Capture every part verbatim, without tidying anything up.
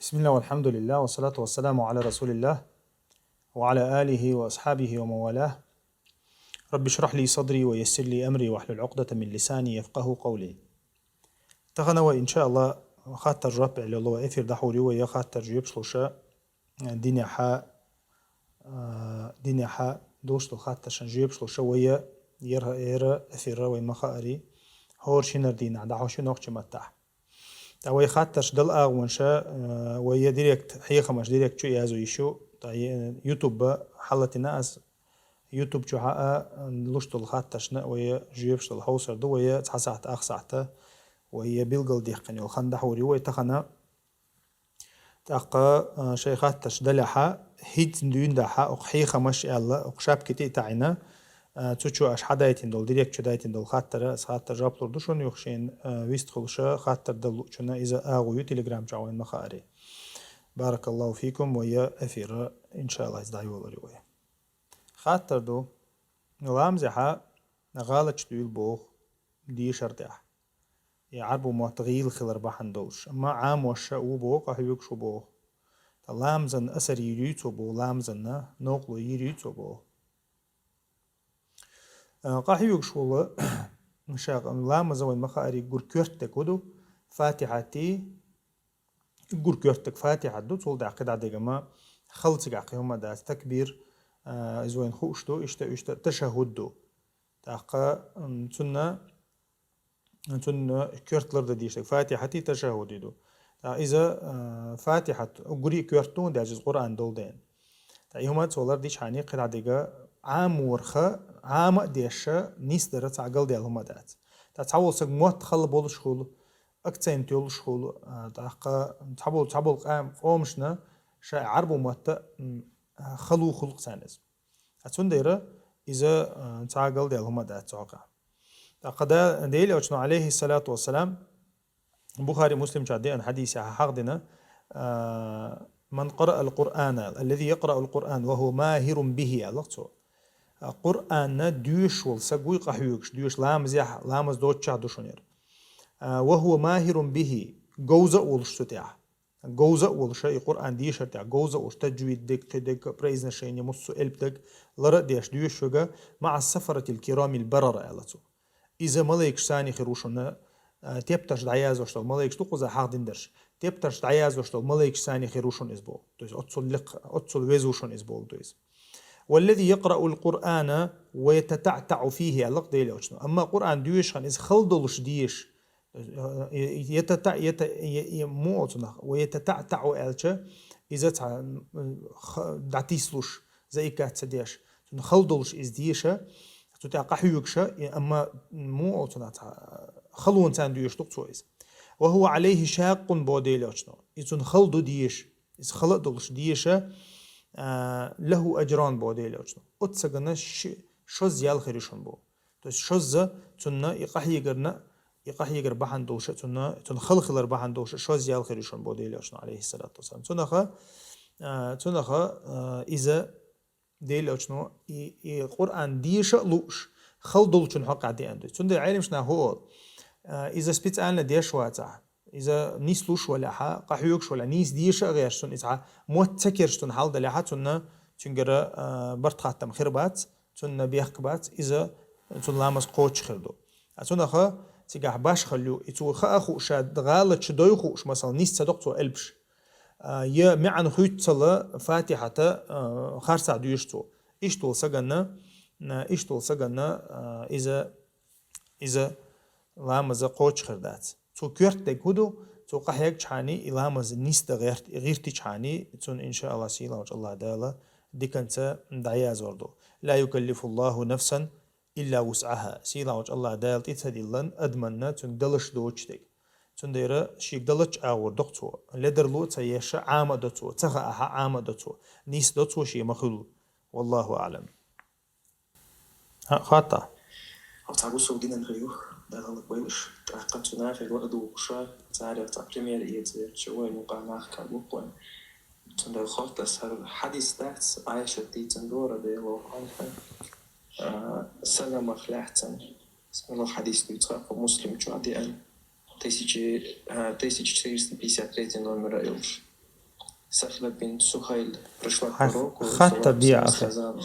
بسم الله والحمد لله والصلاة والسلام على رسول الله وعلى آله وأصحابه ومن والاه. رب اشرح لي صدري ويسر لي أمري واحلل عقدة من لساني يفقهوا قولي. Тахан вай, иншааллах, хаттар-жоп аьлла йола эфир дӀахьур ю вай, я хаттар-жоп луш, динехьа, а, динехьа долуш дола хаттаршна жоп луш вай, я ер, ер эфир вай ма хаарий, хӀора шинара дийнахь дӀахьош ю нохчийн маттахь. ТӀаккха вай хаттарш дала агӀонаш, э, вай я директ, хьехамаш директ чу язъян йиш ю. ТӀаккха я-, ютуб хьалатина ас, ютуб чу хьаа, э, луш долу хаттаршна вай жоьпаш дала хьовсур ду, вай цхьа сахьт, ах сахьта, вай я билгалдаьккхина йолу хан дӀахьур ю вай тахана. ТӀаккха, э, шайн хаттарш далехьа, хӀинца дуьйна дахьа, окху хьехамаш аьлла, окху шапки тӀе а таӀийна, а, цу чу аша хьадайтина долу, директ чу дайтина долу хаттара, аса хаттар-жоп лур ду шуна, юха шена, а, вист хуьлуш, хаттар дала луучунна иза агӀо ю Telegram чохь вайн ма хаарий. Баракаллаху фикум, вай я эфира, иншааллах, иза дӀайолур ю вай. Хаттар ду: ламазехьа гӀалаташ дуьйла боху дешар тӀехь, я Ӏарбо мотт гӀийла хилар бахьана долуш, амма Ӏамош а ву боху, къахьоьгуш ву боху. Ткъа ламазан асар йийр юй цо боху, ламазанна новкъарло йийр юй цо боху. А, къахьоьгуш волу, ша ламаза вайн ма хаарий, гур коьртаниг хӀун ду, Фатихьатий, гур коьртаниг Фатихьат ду, цул тӀаьхьа кхидӀа дегама хала цигахь кхин хӀума дац, такбир, а, иза вайна хууш ду, иштта, иштта ташаххуд ду. ТӀаккха, м, цунна Цунна коьрта лардан дийшарг Фатихьатий ташаххудий ду. ТӀаккха иза, а, Фатихьат уггаре а коьрта ду, хӀунда аьлча иза Къуръан долу дела. ТӀаккха и хӀума цо лардичхьана кхидӀа дегга Ӏаморха, Ӏама а деш, нисдара цхьа галдаьлла хӀума дац. ТӀаккха цхьаволу саг мотт хала болуш хуьлу, акцент йолуш хуьлу, а, тӀаккха цхьаболу, цхьаболу къам-, къомашна ша Ӏарбо мотта, м, а, хала хуьлу-кх царна иза. Ткъа цундела иза, а, цхьа галдаьлла хӀума дац цу хьокъехь. ТӀаккха да-, Делан Элчано, алейхиссалату вассалам, Бухари, Муслим чохь деана хьадисехь хьахдина, а, «Ман къараа ал-Къуръана, аллази якърау ал-Къуръан ва хӀува махирун бихи», аьлла-кх цо. А, Къуръанна доьшуш волу саг вуй къахьоьгуш, доьшуш ламазехь, ламаз доцучохь ду шуна яра. А, «ва хӀува махирун бихи», говза а волуш цу тӀехь. Говза а волуш, и Къуръан дешар тӀехь говза а волуш, таджвид дерг, кхин дерг, произношение, массо а элп дерг лара а деш, доьшуш верг, «маӀа ас-сафаратил кирамил барара», аьлла цо. Иза малайкаш санна хир ву шуна, а, тептарш дӀаяздеш долу малайкаш ду кхуза хьахдина дерш. Тептарш дӀаяздеш долу малайкаш санна хир ву шуна иза боху. То есть оццул лекха, оццул веза ву шуна иза боху, то есть. «Валлази якърау ал-Къуръана ва ятатаӀтаӀу фихи», аьлла-кх Делан Элчано. Амма Къуръан доьшуш хилча, иза хала долуш деша. Э, э, ята-, ята-, я-, я-, муха олу цунах, ва ятатаӀтаӀу аьлча, иза цхьа, м, х-, дӀатислуш, заикаться деш. Цунна хала долуш иза деша, цу тӀехь къахьоьгуш, и, амма муха олу цунах, цхьа, халонца доьшуш ду-кх цо иза. «Ва хӀува Ӏалайхи шаккъун», боху Делан Элчано. И цунна хала ду деша, иза хала а долуш деша, а, «лахӀу аджран», боху Делан Элчано. Оццу сагана ши-, шозза ял хир ю шуна боху. То есть шозза цунна и къахьегарна, и къахьегар бахьана долуш а цунна, цунна хала хилар бахьана долуш а шозза ял хир ю шуна боху Делан Элчано, алейхиссалату вассалам. Цунаха, а, цунаха, а, иза Делан Элчано и, и Къуръан деша а лууш, хала долчун хьокъехь деана ду. Цундела Ӏеламнаха хӀун олу, а, иза специально деш вацахь, иза нислуш валахьа, къахьоьгуш валахьа, нийса деша а гӀерташ цунна, иза хьа мотт ца керчаш цунна хьал далахьа, цунна, цуьнгара, а, барт-хаттам хир бац, цунна бехк бац, иза цунна ламаз кхочуш хир ду. А цунаха цигахь башхалла ю, и цо хаа хууш, ша гӀалаташ дой хууш, масала, нис ца доккху цо элпаш. А, я маьӀна хуьйццала Фатихьата, а, харцахь доьшу цо. Иштта волу саганна, а, иштта волу саганна, а, иза, иза ламаза кхочуш хир дац. Цо коьрта дерг хӀун ду, цо къахьегчхьана и ламаз нисдан гӀерт-, гӀиртичхьана, цунна, иншааллах, сийлахьчу Аллах Дала диканца дӀаяздор ду. «Ла юкаллифуллаху нафсан илла вусъаха». Сийлахьчу Аллах Дала тӀе ца диллина адаманна цуьнга далаш доцуш дерг. Цундела шега далача агӀор доккху цо. Ледарло а ца еш, Ӏама а до цо, ца хаахьа, Ӏама а до цо. Нис до цо шен ма-хуьллу. Валлаху аӀлам. ХӀаъ, хаттар. Хьо ца гу со гинан хир ю, дахалак байлуш, тӀаккха цу нафигӀ ла а духуша, царах цхьа пример эца верча, вай мукъа нах кагу вайн. Цундела хаттар ас хӀара хьадис дац, Ӏайшат дийцина ду, радияллаху Ӏанха. А, саламах лаьцна. Муьлха хьадис дуьйцу, кху Муслим чохь деана. Тысяча, а, тысяча четыреста пятьдесят третий номер а йолуш. Сахла бинт Сухайль пришла к пророку, саллаллаху алейхи ва саллям, сказала.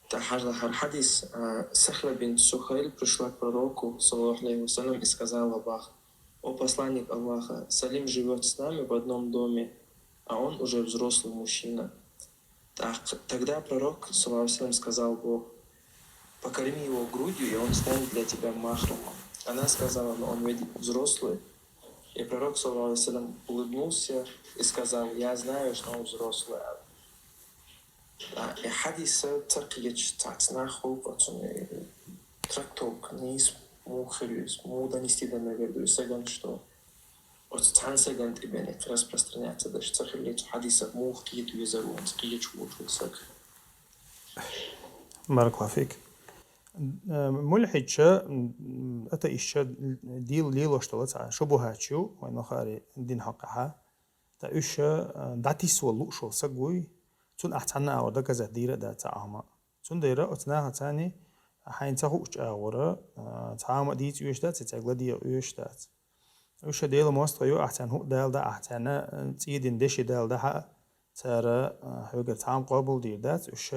Тахажла хар хадис, а, Сахла бинт Сухайль пришла к пророку, саллаллаху алейхи ва саллям, и сказала: «Бах, о посланник Аллаха, Салим живет с нами в одном доме, а он уже взрослый мужчина». Так, тогда пророк, саллаллаху алейхи ва саллям, сказал: «Бог, покорми его грудью, и он станет для тебя махрамом». Она сказала: «Но он ведь взрослый». И пророк, саллаллаху алейхи ва саллям, улыбнулся и сказал: «Я знаю, что он взрослый». А, и хадиса царкъеча цац нах хулк оцун трактовка, нис мух хирюс, му донести до наверду, и саган, что оц цан саган тибен распространяться, даже цахилли цу хадиса мух кит визарун, кит вучул саг. Баракаллаху фик. Э, мулхидча, м, атеистча дил лилош дола цхьа шубухачу, вай нохари дин хьакъаха. Та уьш, э, датис вал луш вал сагуй, цун ахь цхьанна агӀор доказать дийра а дац цхьа ахьма. Цундайра оц наха цани хьайн ца хууча агӀора, э, цхьа ма дийца уьш дац, цегла дегӀа уьш дац. Уьш Дела мостагӀа ю, ахь царна хӀу дала да, ахь царна, э, цӀийдин деши дала да хьа, цара, э, хьоьгара цхьа ма къобал дийр дац, уьш,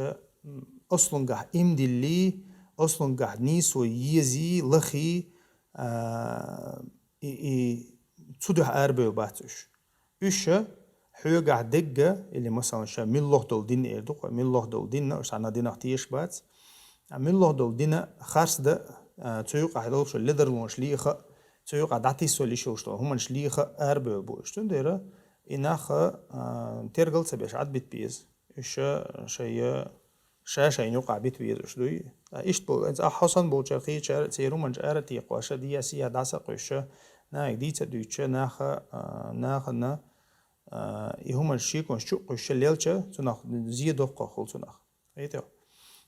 м, ослунгахь имдилли, ослунгахь нийсо ези, лахи, а, и, и цу дуьхьа арабевла бац уьш. Уьш хьоьгахь дегга, или, масалан, ша миллах долу дин эр ду, кхо миллах долу динна, уьш цхьана динах теш бац. А миллах долу дина харц да, а, цу юкъахь долуш ледарлонаш леха, цу юкъахь дӀатиссо лиш йолуш долу хӀуманаш леха арабевла бу уьш. Цундела и нах, а, тергал ца беш, Ӏадбит беза. Уьш шайя, ша шайна юкъахь бита везаш дуй. Ткъа иштта болу, хьо санна болчара кхечара, церан хӀуманаш ара а текхоша, дия-сия дӀасакхуьйша, нахе дийца а дуьйцуша, наха, а, нахана, а, и хӀуманаш шеконаш чу а кхуьйша лелча, цунах зе доккхох хула цунах. Хетий?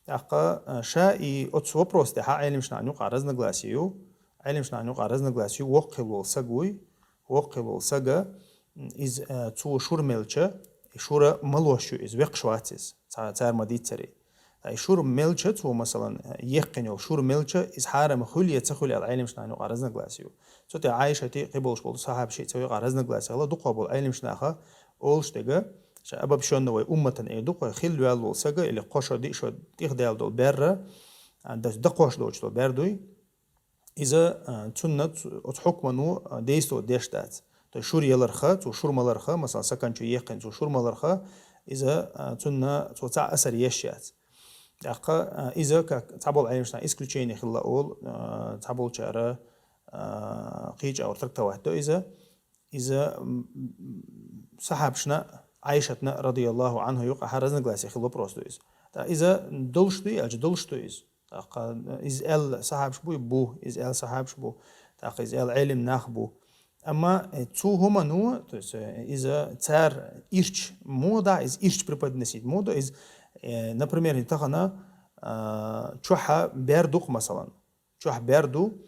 ТӀаккха, а, ша и оцу вопрос тӀехьа Ӏелимшнахьна юкъахь разногласие ю, Ӏелимшнахьна юкъахь разногласие ю, воккхал волу саг вуй, воккхал волу сага, м, иза, а, цо шура мелча, и шура малош ю, иза векхаш вац иза, ца-, цара ма-дийццаре. Ткъа и шура мелча цо, масалан, а, еккхина йолу шура мелча, иза хьарам хуьлу я ца хуьлу аьлла Ӏелимшнахьна юкъахь разногласие ю. Цу тӀе Ӏайшати, кхиболуш болу сахьабаши цу юкъахь разногласие хилла, дукхах болу Ӏелимшнаха олуш дерг, ша обобщённо вай умматана эр ду, кхо хилла ваьлла волу сага или кхо шо, диъ шо тӀехдаьлла долу берра, а, дас дакхош доцуш долу бер дуй. Иза, а, цунна цу-, оцу хьукмано, а, действовать деш дац. То есть шура яларха, цо шура маларха, масалан, сакан чу еккхина цо шура маларха, иза, а, цунна цо цхьа асар еш яц. ТӀаккха, а, иза как цхьаболу Ӏелимшна исключение хилла олу, а, цхьаболчара, а, кхечу агӀор трактовать до иза. Иза, м, м, сахьабашна, Ӏайшатна, радияллаху анхьа, юкъахь разногласие хилла вопрос ду иза. ТӀаккха иза долуш дуй аьлча, долуш ду иза. ТӀаккха иза аьлла сахьабаш буй? Бу. Иза аьлла сахьабаш бу. ТӀаккха иза аьлла Ӏелим нах бу. Амма, э, цу хӀумано, то есть, э, иза цара ирча мо да, иза ирча преподносить мо до, иза, э, например, тахана, а, чохьа бер ду-кх, масалан. Чохь бер ду,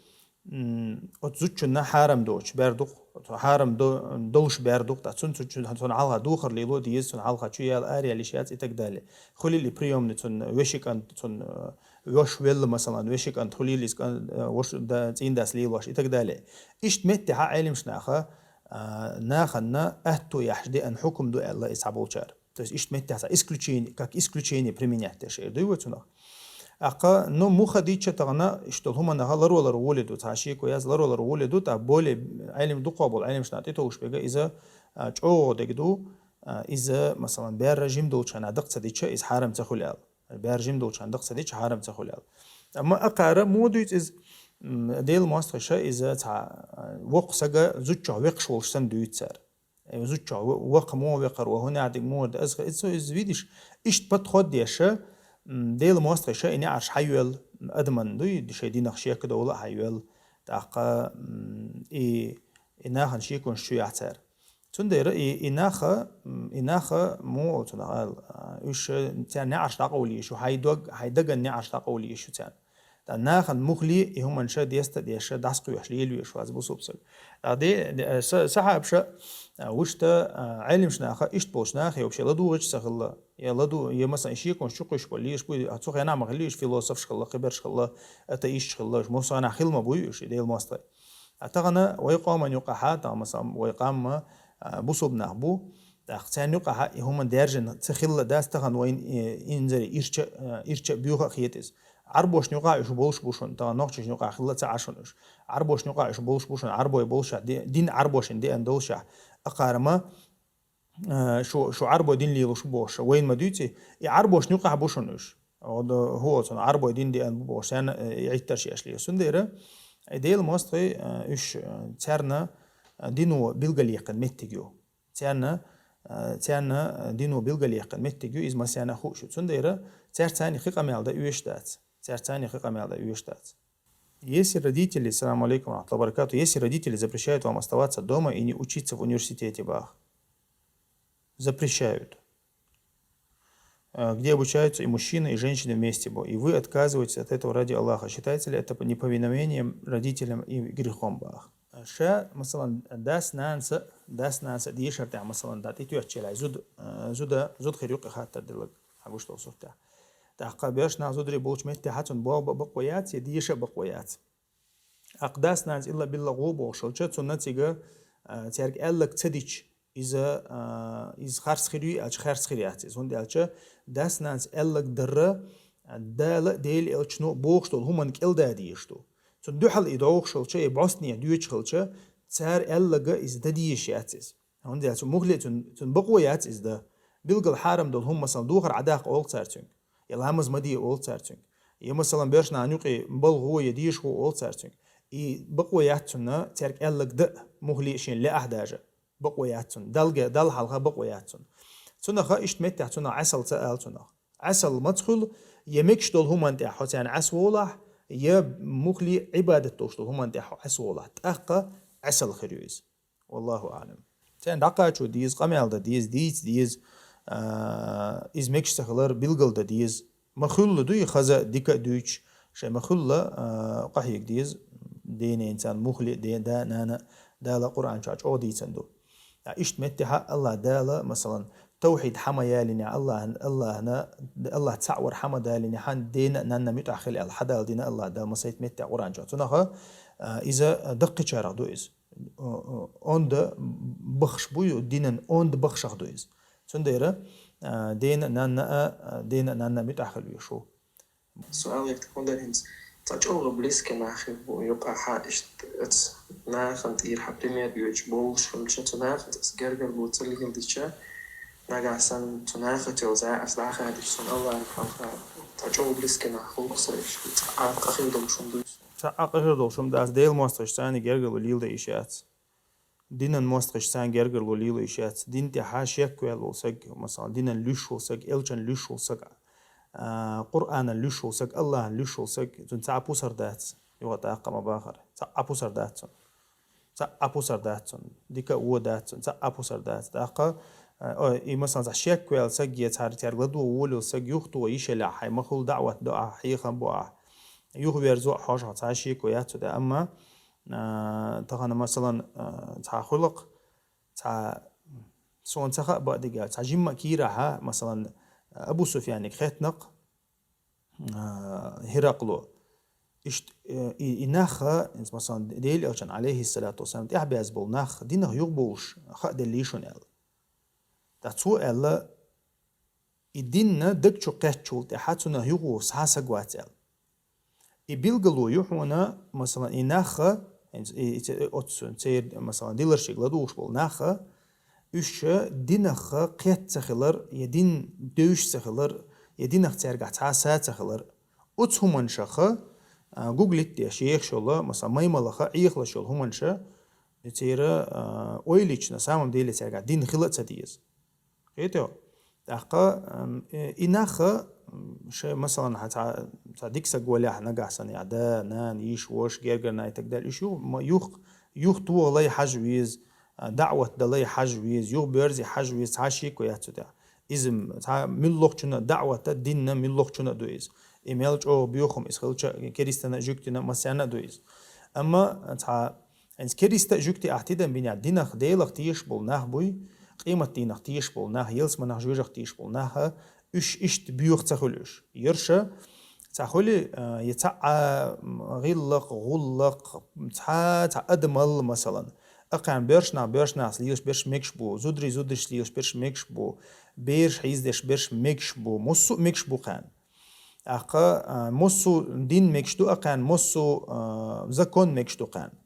м, оцу зудчунна хьарам доцуш бер ду-кх, оцу хьарам до-, долуш бер ду-кх, ткъа цунна цу-, цунна хьалха духар лело деза, цунна хьалха чу яла, ара яла йиш яц и так далее. Хуьлийла и приёмный цунна вешин кӀант, цунна, э, вош велла, масалан, вешин кӀант хуьлийла иза кӀан-, э, вош да-, цӀийнан дас лелош и так далее. Иштта меттехьа Ӏелимшнаха, а, нахана аьтто яхьаш деана хьукум ду аьлла иза цхьаболчара. То есть иштта меттехь цхьа исключение, как исключение применять деш эр дуй вай цунах. ТӀаккха, ну, муха дийча тахана, иштта долу хӀуманах ларвалар гӀоле ду, цхьа шеко яц, ларвалар гӀоле ду, тӀаккха более Ӏелим дукхох болу Ӏелимшна тӀетовлуш берг иза, а, чӀогӀа дерг ду, а, иза, масалан, бер жим долчу хенахь дакха ца дича, иза хьарам ца хуьлу аьлла. Бер жим долчу хенахь дакха ца дича, хьарам ца хуьлу аьлла. Амма акхара мо дуьйцу иза, м, Делан мостагӀаша иза цхьа, а, воккха сага зудчух векхаш волуш санна дуьйцу цара. Э, зудчух ва-, вакха муха векхар ву, хӀун аьлла дерг муха ду, аса иза, иза видиш, иштта подход деша, м, Делан мостагӀаша и неӀарш хьайоьлла, адаман дуй, шайн динах шек а довла а хьайоьлла. ТӀаккха, м, и, и нахана шеконаш чу яхь цара. Цундела и, и наха, м, и наха муха цунах аьлла, а, уьш царна неӀарш дӀакъовлийша, хьайн дог, хьайн даган неӀарш дӀакъовлийша царна. Ткъа нахана мухле и хӀуманаш деста а деша, дӀасакхоьхьуш лелавеш вац бусулба саг. Ткъа де, де, са-, сахьабаша, а, вуьшта, а, Ӏелимшнаха, иштта болчу нахе вообще ладугӀуьйтуш ца хилла. Я ладу-, я, масалан, шеконаш чу кхуьйсуш болу лелаш буй, а цу хенахь ма хилла уьш, философаш хилла, кхиберш хилла, атеисташ хилла, уьш муьлхха хенахь хилла ма буй уьш, и Делан мостагӀий. А тахана вай къоман юкъахьа, тахана, масалан, вай къам, а, бусулба нах бу, ТӀаккха царна юкъахьа и хӀума даьржина ца хилла дац тахан вайн, э, инзаре ирча, э, ирча боьха а хетӀа иза. Ӏарбошна юкъахьа уьш болуш бу шуна, тахан нохчашна юкъахьа хилла ца Ӏа шуна уьш. Ӏарбошна юкъахьа уьш болуш бу шуна, Ӏарбой болушехь, ди-, дин Ӏарбошна деана долушехь. Акхарма, э, шу, шу Ӏарбой дин лелош бу бохуш, вайна ма дуьйций, и Ӏарбошна юкъахьа бу шуна уьш. Ода хӀу оцун Ӏарбой дин деана бу бохуш, царна, э, и Ӏиттарш еш ле. Цундела, э, Делан мостагӀий, э, уьш, э, царна, э, дино билгалъяьккхина меттиг ю. Царна, э, царна, э, дино билгалъяьккхина меттиг ю, иза массарна а хууш ю. Цундела цаьрца цхьаьна хи къамел дан оьшуш дац. Цаьрца цхьаьна хи къамел дан оьшуш дац. Если родители, салам алейкум ва рахматуллахи ва баракатух, если родители запрещают вам оставаться дома и не учиться в университете, бах. Запрещают. Э, где обучаются и мужчины, и женщины вместе, бо, и вы отказываетесь от этого ради Аллаха. Считается ли это неповиновением родителям и грехом, бах? Ша, масалан, дас-нанас, дас-нанас дешар тӀехь, масалан, да тӀетоьттучу лай зуда, э, зуда, зуда хир юкъа хаттар диллаг, хьан гуш долу суртехь. ТӀаккха берш нах зударий болчу меттехь цунна боху бакъо яц, я деша бакъо яц. Аккха дас-нанас илла-билла гӀо бохуш хилча, цунна цига, а, цаьрга аьлларг ца дича, иза, а, иза харц хир ю аьлча, харц хир яц иза. ХӀунда аьлча дас-нанас аьлларг дарра, а, Дала а, Делан элчано а бохуш долу хӀуманна кӀелдан дезаш ду. Цунна дуьхьал и догӀуш хилча, я бӀостанехьа доьдуш хилча, цара аьлларг иза дан дезаш яц иза. ХӀунда аьлча муххале а цунна, цунна бакъо яц иза дан. Билггал хьарам долу хӀума, масалан, духар Ӏадаккха олу цара цуьнга. Я ламаз ма де олу цара цуьнга. Я, масалан, берш нахана юкъе балха гӀо, я деша гӀо олу цара цуьнга. И бакъо яц цунна цаьрга аьлларг дан, муххале а шена лаахь даже. Бакъо яц цунна. Далла, Далла хьалха бакъо яц цунна. Цунах иштта меттехь цунах Ӏесалла ца ала цунах. Ӏесалла маца хуьлу, я мегаш долу хӀуманна тӀехь хьо царна Ӏесаволахь, я муххале а Ӏибадат долуш долу хӀуманна тӀехь хьо Ӏесаволахь. ТӀаккха Ӏесалла хир ю иза. Валлаху аӀлам. Царна дӀакхачо деза, къамел дан деза, дийца деза, а, иза мегаш ца хилар билгал дан деза. Ма хуьллу дуй хаза а, дика а дуьйцуш, шайн ма хуьллу, а, къахьега деза, ден-ненан царна муххале а, ден-, да, нана, Дала Къуръан чохь чӀогӀа дийцина ду. Ткъа иштта меттехьа Аллах Дала, масалан, тавхьид хьан ма ялинехь, Аллахьан, Аллахьна, Аллах цхьаъ вар хьан ма далинехь, хьан дена а, нанна а муьтӀахь хила аьлла, хьан Дала дина Аллах Дала масайт меттехь Къуръан чохь. Цунах, а, иза даккхийчарах ду иза. О-, о-, онда бахаш бу ю, динан онда бахашах ду иза. Цундела, а, дена а, нанна а, а, дена а, нанна а муьтӀахь хила везаш ву. Суал яхтахь ма дара хӀинца. Цхьа чӀогӀа близкий нах бу юкъахьа иштта оцу нахана тӀера хьан пример йоьдуш болуш хилча, цу нахаца аса гергарло ца леладича, нагахь санна цу нахаца йолу за аса дӀахадича, сан Аллахьан хьалха цхьа чӀогӀа близкий нах хуьлу сан иштта. Цхьа а къа хир долуш хӀума дуй сан. Цхьа а къа хир долуш хӀума дац, Делан мостагӀашца цхьаьна гергарло леладан йиш яц. Динан мостагӀашца цхьаьна гергарло леладан йиш яц. Дин тӀехьа шек ваьлла волу саг, масалан, динан луьйш волу саг, элчан луьйш волу саг, а, Къуръанан луьйш волу саг, Аллахьан луьйш волу саг, цунна цхьа а пусар дац. Юха тӀаккха ма бахара. Цхьа а пусар дац цунна. Цхьа а пусар дац цунна. Дика а вон дац цунна. Цхьа а пусар дац. ТӀаккха, а, ой, и, масалан, цхьа шек ваьлла саг, я цхьа цаьрга ладогӀа волийла саг, юхатоха йиш елахь, хьайн ма хуьлу даӀват до ахь, хьехам бо ахь. Юхаверзо а хьожахь, цхьа а шеко яц цу тӀе. Амма, а, тахана, масалан, а, цхьа хуьлу-кх, цхьа суна ца хаьа бакъдерг аьлча, цхьа жимма а кийрахь, масалан, Абу Суфьяниг хеттина-кх, а, ХӀиракъло. Иштта, э, и, и нах, э, масалан, Делан элчанна, алейхиссалату вассалам, тӀаьхьабаьзза болу нах динах юхабовлуш хааделлий шуна аьлла. Ткъа цо аьлла, и динна даг чу кхеттачул тӀаьхьа цунах юхавовлу цхьа а саг вац аьлла. И билгало ю хьуна, масалан, и нах, и, и, и, оццу церан, масалан, диларшка ладугӀуш болу нах, уьш динах кхетта ца хилар, я дин девзаш ца хилар, я динах цаьргахь цхьа а са ца хилар. Оцу хӀуманашха, а, гуглит деш ехаш йолу, масалан, маймалаха Ӏехалаш йолу хӀуманаш, церан, а, ойла йича, на самом деле цаьргахь дин хила а ца деза. Кхетий хьо? ТӀаккха, ам, э, и нах, м, шайн, масалан, хьан цхьа, цхьа дика саг валехь нагахь санна, я да, нана, йиша, воша, гергара нана и так далее, уьш юх-, ма-, юх-, юхатохалай хьажа веза, а, даӀват далай хьажа веза, юхаберзий хьажа веза, цхьа а шеко яц цу тӀехь. Иза м-, цхьа муьлххачунна а даӀвата, динна муьлххачунна а ду иза. И мел чӀогӀа боьха хӀума иза хилча, керистанна а, жуьгтина а, массарна а ду иза. Амма цхьа хӀинца кериста а, жуьгти ахь тидам бинехь, динах, Делах тешаш болу нах буй, къематдийнах тешаш болу нах, ялсаманах, жоьжах тешаш болу нах, уьш иштта боьха ца хуьлу уьш. Ерша цхьа хуьлий, а, я цхьа а, м, гӀиллакх, гӀуллакх, цхьа, цхьа адамалла, масалан, Акхарна боьрша нах боьрша нахаца лелаш берш мегаш бу, зударий зударашца лелаш берш мегаш бу, бераш хьийзадеш берш мегаш бу, массо а мегаш бу кхарна. ТӀаккха, а, массо а дин мегаш ду акхарна, массо а, а, закон мегаш ду кхарна.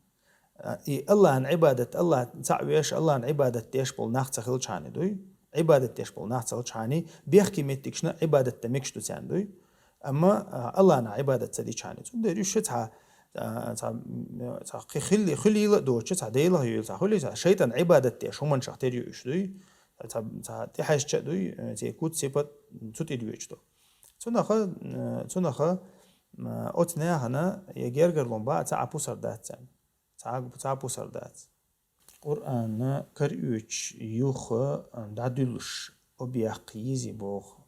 А, и Аллахьан Ӏибадат, Аллахь цаӀ веш, Аллахьан Ӏибадат деш бола нах ца хилчхьана дуй. Ӏибадат деш бола нах ца хилчхьана, бехке меттигашна Ӏибадат дан мегаш ду царна дуй. Амма, а, Аллахьана Ӏибадат ца дичхьана. Цундела уж цхьа, а, цхьа, м, цхьа кхы хили-, хилийла а доцуш, цхьа Делах йоьлу, цхьа хуьлий, цхьа шайтӀан Ӏибадат деш хӀуманашах тера ю уж дуй. Цхьа, цхьа тӀехьаьжча а дуй, э, церан куц, сипат, цу тӀе доьдуш ду. Цунаха, э, цунаха, м, оцу нахана я гергарлон баа цхьа а пусар дац царна. Цхьа, цхьа а пусар дац. Къуръан караоьцуш юха дӀадуьллуш объяккха йизий боху.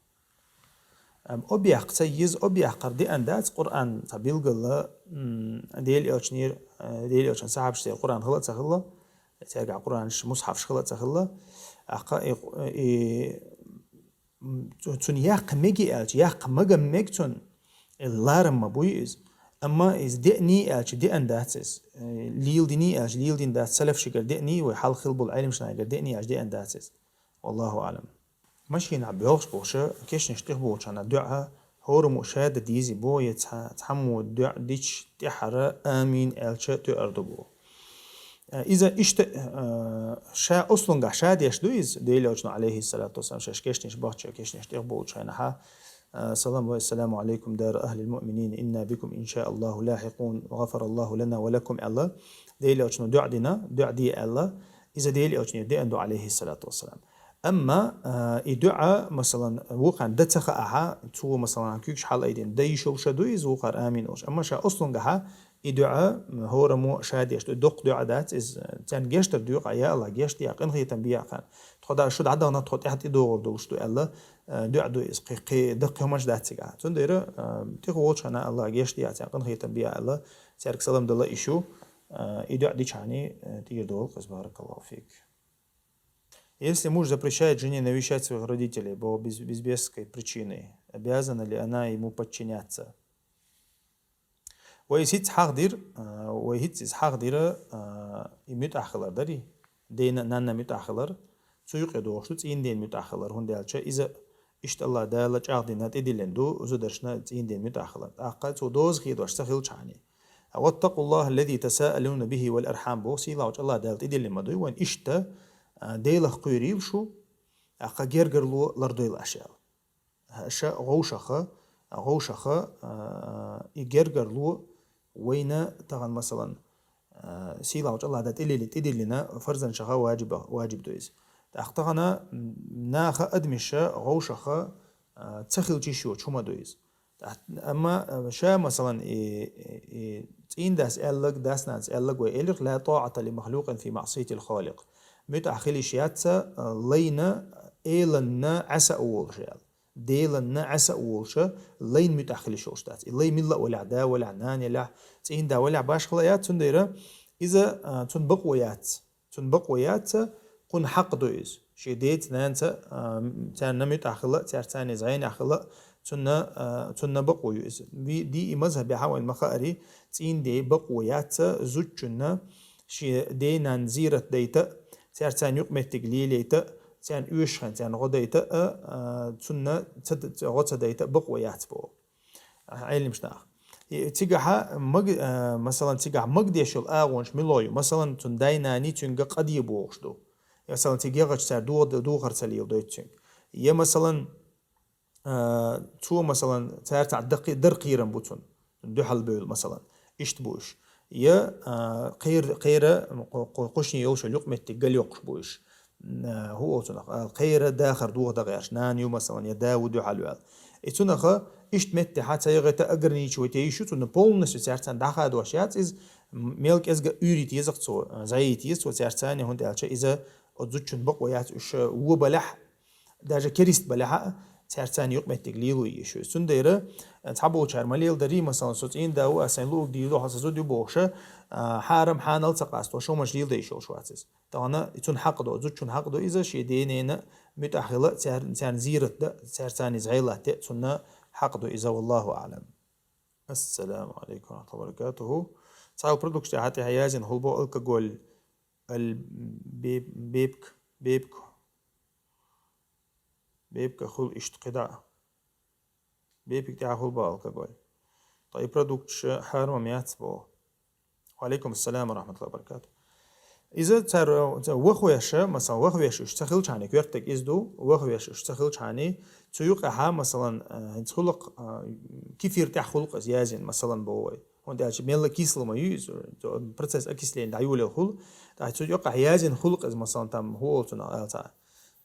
Ам, объяккха ца йиза, объяккхар деана дац, Къуръан цхьа билггала, м, Делан элчанера, э, Делан элчан сахьабашцера Къуръан хила а ца хилла, цаьргахь Къуръанаш, мусхьафаш хила а ца хилла. ТӀаккха и, и, м, цу-, цунна яккха мега аьлча, яккха мега мега цунна, э, ларам ма буй иза. Амма иза деаний аьлча, деана дац иза. Э, леладиний аьлча, леладина дац, салафашкара деаний, вай хьалха хилла болу Ӏеламнахара деаний аьлча, деана дац иза. Валлаху аӀлам. Машинахь боьлхуш болуша, кешнаш тӀехболчарна дуьӀа хӀораммо ша дан дезий бо, я цхьа-, цхьаммо дуьӀа дича тӀаьхьара амин аьлча тоьар ду бо. Э, иза иштта, э, ша ослунгахь ша деш ду иза, Делан элчано, алейхиссалату вассалам, шаьш кешнаш бахча, кешнаш тӀехболчу хенахьа, э, салам ва ассаламу алейкум, дара ахлил муъминин, инна бикум, иншааллаху, лахикун, гъафараллаху лана ва лакум, аьлла, Делан элчано дуьӀа дина, дуьӀа де аьлла, иза Делан элчанера деана ду, алейхиссалату вассалам. Амма, а, и дуьӀа, масалан, вукхарна дан ца хаахьа, цо, масалан, куьйгаш хьалаайдина, дан йиш йолуш ду иза вукхара амин олуш. Амма ша ослунгахьа и дуьӀа, м, хӀораммо ша деш ду, доккха дуьӀа дац иза, царна гечдар доькъа, я Аллах, гечде, къинхетам бе кхарна. Тхо да шу дӀадахана, тхо тӀаьхьа тӀедогӀур долуш ду аьлла, а, дуьӀа ду иза, кхе, кхе даккхий хӀуманаш дац цигахь. Цундела, а, тӀехволчу хенахь Аллах гечде, царна къинхетам бе аьлла, цаьрга салам дала йиш ю, а, и дуьӀа дичхьана, а, тӀера догӀу иза, баракаллаху фик. Если муж запрещает жене навещать своих родителей по без-, безвестной причине, обязана ли она ему подчиняться? Вай хӀинцца хьахдира, а, вай хӀинцца иза хьахдира, а, и муьтӀахь хилар дарий? Дена а, нанна а муьтӀахь хилар. Цу юкъе догӀуш ду цӀийнан дена муьтӀахь хилар, хӀунда аьлча иза иштта Аллах Дала чӀагӀдина тӀедиллина ду зударшна цӀийнан дена муьтӀахь хилар. ТӀаккха цо доза хедош ца хилчхьана. «Ваттакъуллаха аллази тасаалуна бихи вал архам», боху сийлахьчу Аллах Дала тӀедиллина ма дуй вайн иштта, а, Делах кхуьйрийла шу, тӀаккха гергарло лардойла аша аьлла. Аша гӀовшаха, гӀовшаха, а, и гергарло вайна тахана, масалан, а, сийлахьчу Аллах Дала тӀелили-, тӀедиллина фарзанашаха ваджиба-, ваджиб ду иза. ТӀаккха тахана, м, наха адамаша гӀовшаха, а, ца хилча йиш йоцу хӀума ду иза. Амма, а, ша, масалан, и, и, и цӀийндас аьллаг, дас-нанас аьллаг вай элира: «Ла тӀаӀата ли махлукъин фи маӀсиятил халикъ». МуьтӀахь хила йиш яц, а, лайна, эланна Ӏеса а волуш аьлла. Деланна Ӏеса а волуша, лайна муьтӀахь хила йиш йолуш дац. И лай милла а валахь, да валахь, нана елахь, цӀийнда валахь, башхала яц, цундела иза, а, цунна бакъо яц. Цунна бакъо яц, кхунна хьакъ ду иза. Шен деца, нанца, а, царна муьтӀахь хила, цаьрца царна зӀенехь хила, цунна, а, цунна бакъо ю иза. Ви-, ди и мазхӀабехьа вайн ма хаари, цӀийнде бакъо яц, зудчунна шен ден-нанна зийрат дайта, цаьрца царна юкъаметтиг лелайта, царна оьшуш хенахь царна гӀо дайта, а, а, цунна ца д-, ца гӀо ца дайта бакъо яц боху. Ӏеламаш нах. И цигахьа маг-, а, масалан, цигахь магадеш йолу агӀонаш мила ю? Масалан, цунна дай-наний цуьнга къа де бохуш ду. Масалан, цига ягӀачу цара духар ца леладойту цуьнга. Я, масалан, а, цо, масалан, цаьрца даккхи-, дар кхерам бу цунна, дуьхьал бевлла, масалан. Иштта бу уьш. Я, а, кхера, кхера, кху-, кху-, кхушне йолуш йолу юкъаметтиг галйоккхуш бу уьш. М, а, хӀу олу цунах, а, кхера дахар дохадан гӀерташ, нана ю, масалан, я да ву дуьхьал ваьлла. И цунаха иштта меттехьа ца ягӀайта ограничивать е йиш ю, цунна полностью цаьрца царна дӀахадош яц иза, м, мел кӀезга уьйрийта еза-кх цо, а, зӀеийта еза цо цаьрца царна, хӀунда аьлча иза оцу зудчунна бакъо яц уьш, а, вон балахь, даже керист балахь а, цаьрца царна юкъаметтиг лело йиш ю. Цундела, а, цхьаболчара ма леладарий, масалан, со цӀийнда ву, ас сайн луург дийр ду, хьо сан зуда ю бохуша, а, хьарам-хьанал ца къасто, шо хӀуманаш леладан йиш йолуш вац иза. Тахана и цунна хьакъ ду, зудчунна хьакъ ду иза, шен ден-ненна муьтӀахь хила, цаьр-, царна зийрат дан, цаьрца царна иза гӀелат де, цунна хьакъ ду иза, валлаху аӀлам. Ассаламу алейкум ва рахматуллахи ва баракатуху. Цхьа продукт тӀехьа тӀехьа яздина хӀулбо алкоголь ал-беб-, бебк, бебк, бебка хул иштта кхидӀа. Бепиг тӀехьа хул ба алкоголь. Ткъа и продукташ хьарам яц бо. Ва алейкум ассалам ва рахматуллахи ва баракатух. Иза цар, цар вахвеша, масалан, вахвеша уж ца хилчхьани, квертаг из ду, вахвеша уж ца хилчхьани, цу юкъахьа, масалан, э, хӀинца хулакх, э, кефир тӀехь хулакх из язин, масалан, бо вай. ХӀунда аьлча мелла кислый ма ю из, процесс окисления дӀайолал хул. ТӀаккха цу юкъахьа язин хулакх из, масалан, там, хӀу олцунах аьлча,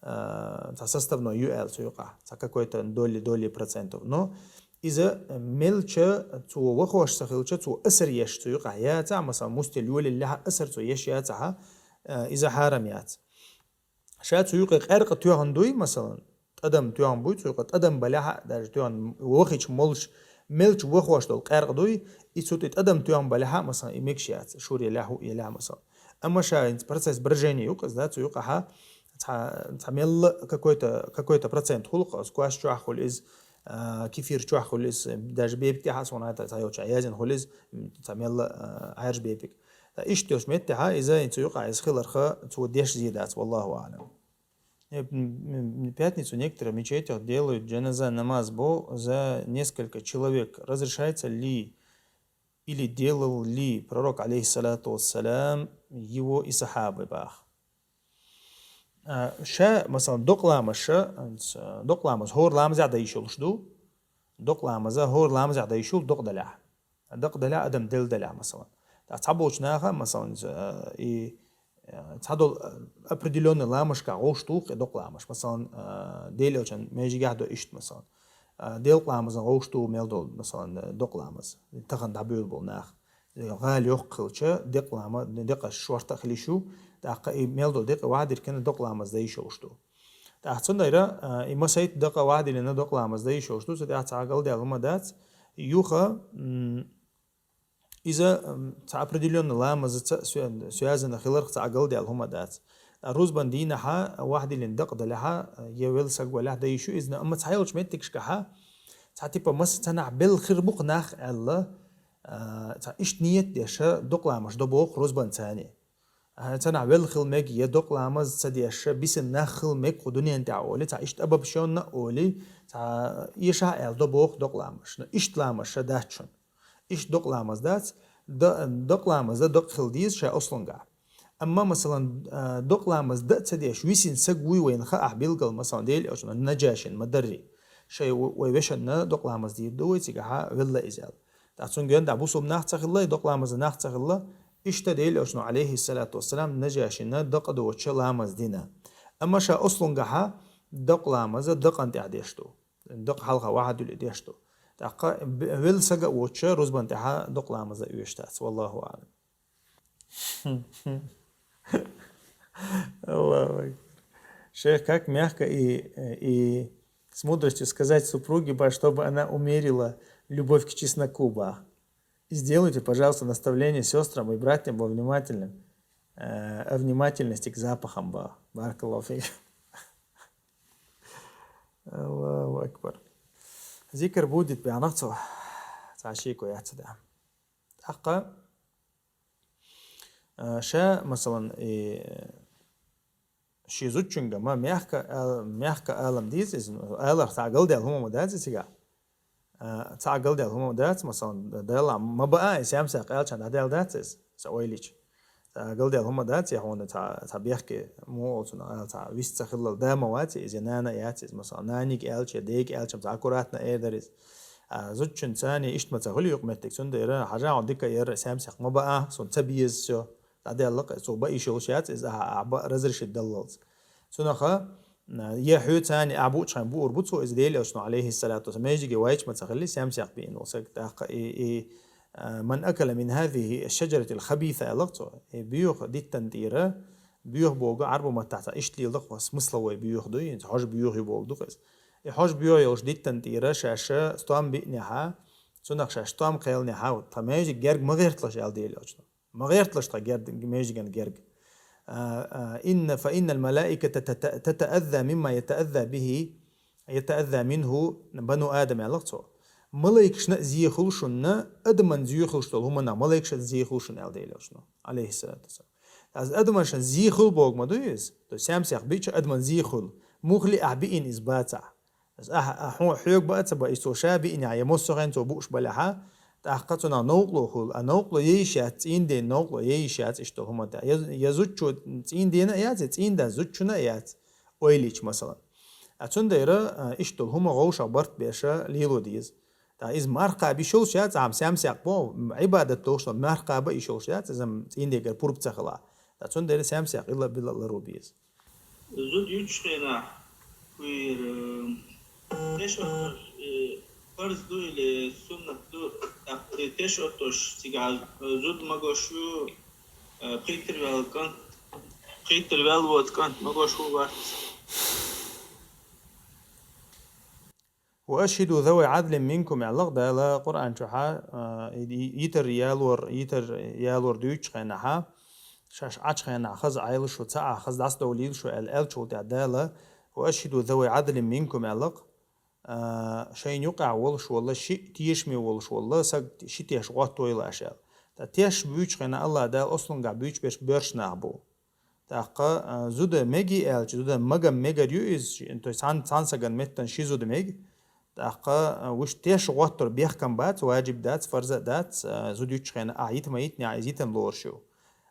э, цхьа составной ю аьлла цу юкъахь, цхьа какой-то доли, доли процентов. Но иза мелча, цо вахош ца хилча, цо асар еш цу юкъахь яцахь, масалан, мустел йолаллехьа асар цо еш яцахьа, э, иза хьарам яц. Ша цу юкъе къаьркъа тоьхна дуй, масалан, тӀадам тоьхна буй, цу юкъе тӀадам балехьа, даже тоьхна вахича молуш, мелча вахош долу къаьркъа дуй, и цу тӀе тӀадам тоьхна балехьа, масалан, и мегаш яц, шура елехьа, хӀу елехьа, масалан. Амма ша хӀинца процесс брожения ю-кх иза, да, цу юкъахьа цхьа, цхьа мелла какой-то, какой-то процент хул-кх, квас чохь хуьлу иза, а, кефир чохь хуьлу иза, даже бепиг тӀехьа а суна хьайта цхьа йолчохь язйина хуьлу иза, цхьа мелла, а, Ӏаьржа бепиг. Ткъа иштта йолчу меттехьа иза, хӀинца цу юкъахь иза хиларх цо деш зен дац, валлаху аӀлам. Э, м, м, пятницу некоторые в мечетях делают джаназа намаз бо за несколько человек. Разрешается ли или делал ли пророк, алейхиссалату вассалам, его и сахабы бах? А, ша, масалан, докъа ламаз ша, а, докъа ламаз, хӀора ламазехь дан йиш йолуш ду. Докъа ламаза, хӀора ламазехь дан йиш йолу докъа далехь. Докъа далехь, адам делла далехь, масалан. Ткъа цхьаболчу наха, масалан, а, и, а, цхьадолу, а, определённый ламазашкахь гӀовш ду-кх и докъа ламазаш. Масалан, а, Делан Элчан межигехь до иштта, масалан. А, делкъа ламазан гӀовш ду мел долу, масалан, докъа ламаз. Тахана дӀабевлла болу нах. ГӀала йоккха хилча, декъа лама-, декъа шорта а хила йиш ю, тӀаккха и мел долу декъа вахьадиркина докъа ламаз дан йиш йолуш ду. ТӀаккха цундела, а, и масайтта декъа вахьадиллина докъа ламаз дан йиш йолуш ду, цу тӀехь цхьа галдаьлла хӀума дац. Юха, м, иза, м, цхьа определённый ламазаца сво-, связано хиларх цхьа галдаьлла хӀума дац. Рузбан дийнахьа вахьадиллина декъа далехьа, я велла саг валехь дан йиш ю иза, амма цхьайолчу меттигашкахьа, цхьа типа маса цхьанахь белла хир бу-кх нах аьлла, а, цхьа иштта ниет деш, докъа ламазаш до боху рузбан царна. А, цхьанахь велла хила мега, я докъа ламаз ца деш, бисина нах хила мега кху дуьнен тӀехь олий, цхьа иштта обобщённо а олий, цхьа эшахь а аьлла до боху докъа ламазаш. Но иштта ламазаш дац шуна. Иштта докъа ламаз дац, до-, докъа ламаз дан докъа хила деза ша ослунгахь. Амма, масалан, а, докъа ламаз дан а ца деш, висина саг вуй вайна хаахь билггал, масалан, Делан Элчано Наджашина ма-дарра. Шайн в-, вай вешанна докъа ламаз дийр ду вай цигахьа велла иза аьлла. ТӀаккха цуьнга генахь бусулба нах ца хилла, и докъа ламазан нах ца хилла, иштта Делан Элчано, алейхиссалату вассалам, Наджашина дакъа доцуша ламаз дина. Амма ша ослунгахьа докъа ламаз дакъана тӀехь деш ду. Дакъа хьалха вахьадуьллу деш ду. ТӀаккха б-, велла сага а воцуша рузбан тӀехьа докъа ламаз дан оьшуш дац. Валлаху аӀлам. Аллаху акбар. Шейх, как мягко и, и с мудростью сказать супруге, ба, чтобы она умерила любовь к чесноку, ба. И сделайте, пожалуйста, наставление сестрам и братьям во внимательным, э, о внимательности к запахам, ба. Баракаллаху фик. Аллаху акбар. Зикр будет баьхнах цо. Цхьа шеко яц цу тӀехь. ТӀаккха, а, ша, масалан, и, ши зудчуьнга ма мягко ал-, мягко алам деза иза, аларх цхьа галдаьлла хӀума ма дац иза цигахь. А, цхьа галдаьлла хӀума ма дац, масалан, Дала ма баа, и Саьмсаькх аьллачхьана дӀадаьлла дац иза, сан ойла йича. Цхьа галдаьлла хӀума дац, я хьуна цхьа, цхьа бехке, муха олу цунах ала, цхьа вист ца хиллал да ма вац иза, я нана а яц иза, масалан, наниг аьлча, я дега аьлча, цхьа аккуратно эр дара иза. А, зудчуьнца царна иштта ма ца хуьлу юкъаметтиг, цундела хьажахьа дика яра, Саьмсаькх ма баа, суна ца беза, всё. ДӀадаьлла-кх, цо баа йиш йолуш яц иза, ахьа, ахьа баа разрешить даллалц. Цунаха, а, я хьоьца царна ахьа буучхьан буур бу цо иза, Делан Элчано, алейхиссалату вассалам, межиге вайча ма ца хилли, Саьмсаькх биъна волу саг, тӀаккха и, и, а, «Ман акала мин хазихи аш-шаджаратил хабиса», аьлла-кх цо. И боьха диттан тӀера, боьха боху Ӏарбу маттахь цхьа иштта леладо-кх, смысловой боьха ду, хӀинца хьожа боьха ю боху ду-кх иза. И хьожа боьха йолуш диттан тӀера шаьш стом биънехьа, цунах шаьш стом кхелнехьа, тхан межиг герга ма гӀерталаш аьлла Делан Элчано. Ма гӀерталаш тхан герг-, межиган герга. А, а, инна, фа иннал малаиката тата-, татаазза мимма ятаазза бихи, ятаазза минху бану Адам, аьлла-кх цо. Малайкашна а зе хуьлу шуна, адаман зе хуьлуш долу хӀуманах малайкашна а зе хуьлу шуна, аьлла Делан Элчано, алейхиссалату вассалам. Аз адамашан зе хуьлу боху ма ду иза? То есть саьмсекх биъча адаман зе хуьлу. Муха лиъахь биъна иза бацахь? Аз ахь, ахь хьо-, хьоьга баа ца баа, иза цо ша биънехь, я массо а хенахь цо бууш балехьа, тӀаккха цунах новкъарло хуьлу. А новкъарло еш яц, цӀийнден новкъарло еш яц иштта долу хӀуманна тӀехь. Я, я зудчо цӀийндена а яц, я цӀийндас зудчунна а яц, ойла йича, масалан. А цундела, а, иштта долу хӀума вовшах барт беш лело деза. ТӀаккха иза марха кхаба йиш йолуш яц, ахьа саьмсекх боху, Ӏибадат долуш долу марха кхаба йиш йолуш яц, иза-м цӀийндегара пурба ца хилахь. ТӀаккха цундела саьмсекх илла-билла ларбан беза. Зуда юьтучу хенахь, кхуьйра, теш оттош, э, фарз ду или суннат ду, тӀаккха теш оттош цигахь, э, зуда магош ю, э, пхийттара ваьлла кӀант, пхийттара ваьлла воцу кӀант магош ву вац? «Ва ашхиду завай Ӏадлин минкум», аьлла Дала Къуръан чохь, а, и-, и-, йитар ялор, йитар ялор дуьйцучу хенахьа, шаьш Ӏачу хенахь хаза Ӏайла шу, ца Ӏа хаза дӀасадовлийла шу аьлла, аьллачул тӀаьхьа Дала, «Ва ашхиду завай Ӏадлин минкум», аьлла, а, шайна юкъахь волуш волла, шиъ тешаме волуш волла, саг ши теш гӀоттойла аша аьлла. Ткъа теш буьйцучу хенахь Аллах Дала ослунгахь буьйцуш берш боьрша нах бу. ТӀаккха, а, зуда меги аьлча, зуда магам мегар ю иза, ши-, то есть цхьан-, цхьана сагана меттана ши зуда мега. ТӀаккха, а, вуьш теш гӀоттор бехкам бац, ваджиб дац, фарза дац, а, зуда юьтучу хенахь ахь йита ма йитинехь, иза йитина лоруш ю.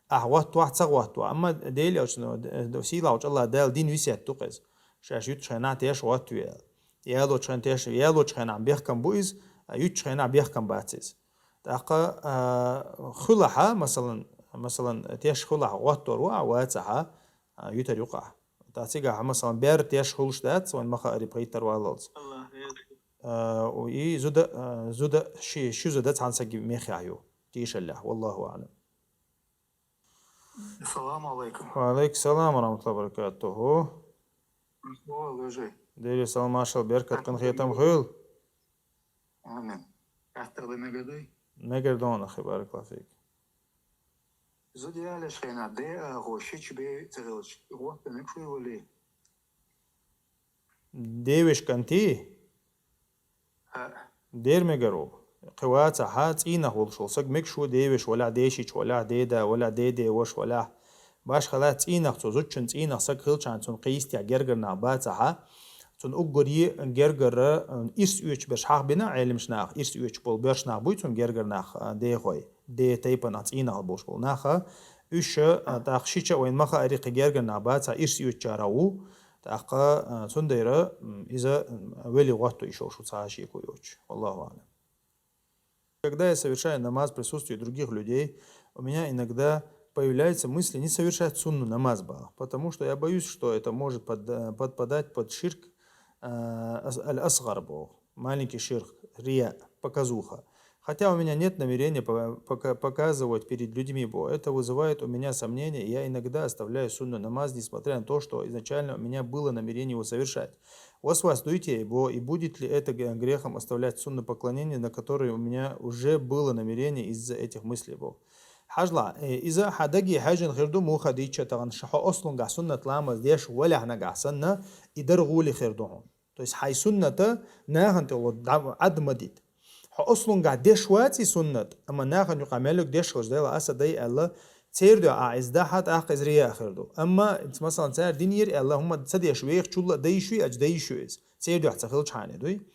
Ахь гӀоттавахь, ца гӀоттавахь. Амма Дела йолчу, д-, д-, сийлахьчу Аллах Дала дина весет ду-кх иза. Шаьш юьтучу хенахь теш гӀоттаве аьлла. Ялочу хенахь теш, ялочу хенахь бехкам бу иза, а, юьтучу хенахь бехкам бац иза. ТӀаккха, а, хуьлахьа, масалан, масалан, теш хуьлахь гӀоттор ву ахь вацахьа, а, юьтар юкъахь. Ткъа цигахь, масалан, бер теш хуьлуш дац, вайн ма хаъара пхийттара валлалц. Аллах реза. А, у и зуда, а, зуда ши, ши зуда цхьана саги мехехь ю, тешаллехь, валлаху аълам. Ассаламу алайкум. Ва алайкум салам ва рахматуллахи ва баракатуху. Мархо, лужи. Дели салам, маршал, беркат, къинхетам хуьлу. Амин. Аттагъда мегадай? Мегар дона, хи, баракаллаху фик. Зуда ялеш хенахь, де агӀо шича бе ца хилча, гӀоттамиг шуй вали? Девеш кӀанти? ХӀаъ. Дер мегар ву. Кхин вацахьа, цӀийнах волуш волу саг мегаш ву, девеш валахь, дешич валахь, деда валахь, деде ваша валахь. Башхалла цӀийнах цо, зудчун цӀийнах саг хилчахьана, цунна кхин йистехь гергара нах бацахьа, цунна уггаре гергара, м, ирс оьцуш берш хьахбина Ӏеламнаха, ирс оьцуш болу берш нах буй цунна гергара нах, а, дехой, де тайпанах цӀийнах болуш болу наха, уьш, а, тӀаккха шича а вайн ма хаъара кхин гергара нах бацахьа, ирс оьцучарах ву, тӀаккха, а, цундела, м, иза, м, вели гӀотту йиш йолуш ву цхьа а шеко йоцуш. Валлаху аълам. Когда я совершаю намаз в присутствии других людей, у меня иногда появляются мысли не совершать сунну намаз бах, потому что я боюсь, что это может под-, э, подпадать под ширк, э, ас-, аль-асгар бох, маленький ширк, рия, показуха. Хотя у меня нет намерения по-, пока-, показывать перед людьми бо. Это вызывает у меня сомнения, и я иногда оставляю сунну намаз, несмотря на то, что изначально у меня было намерение его совершать. Васвас дуй те бо, и будет ли это г-, грехом оставлять сунну поклонения, на которые у меня уже было намерение из-за этих мыслей бо? Хьажла, э, иза хьан даге хьаьжжина хир ду, муха дийча тахана ша хьо ослунгахь суннат ламаз деш валехь нагахь санна, и дар гӀули хир ду хьуна. То есть хьайн сунната нахана тӀе ло дӀа-, Ӏад ма дита. Хьо ослунгахь деш вац и суннат, амма нахана юкъахь меллиг деш хилча, Дела аса дай аьлла, церан дуьхьа а иза дахьа, тӀаккха иза рия а хир ду. Амма, масалан, цара динера аьлла, хӀумма ца деш вехачул а дай шу, ача дай шу иза. Церан дуьхьа ца хилчахьана дуй.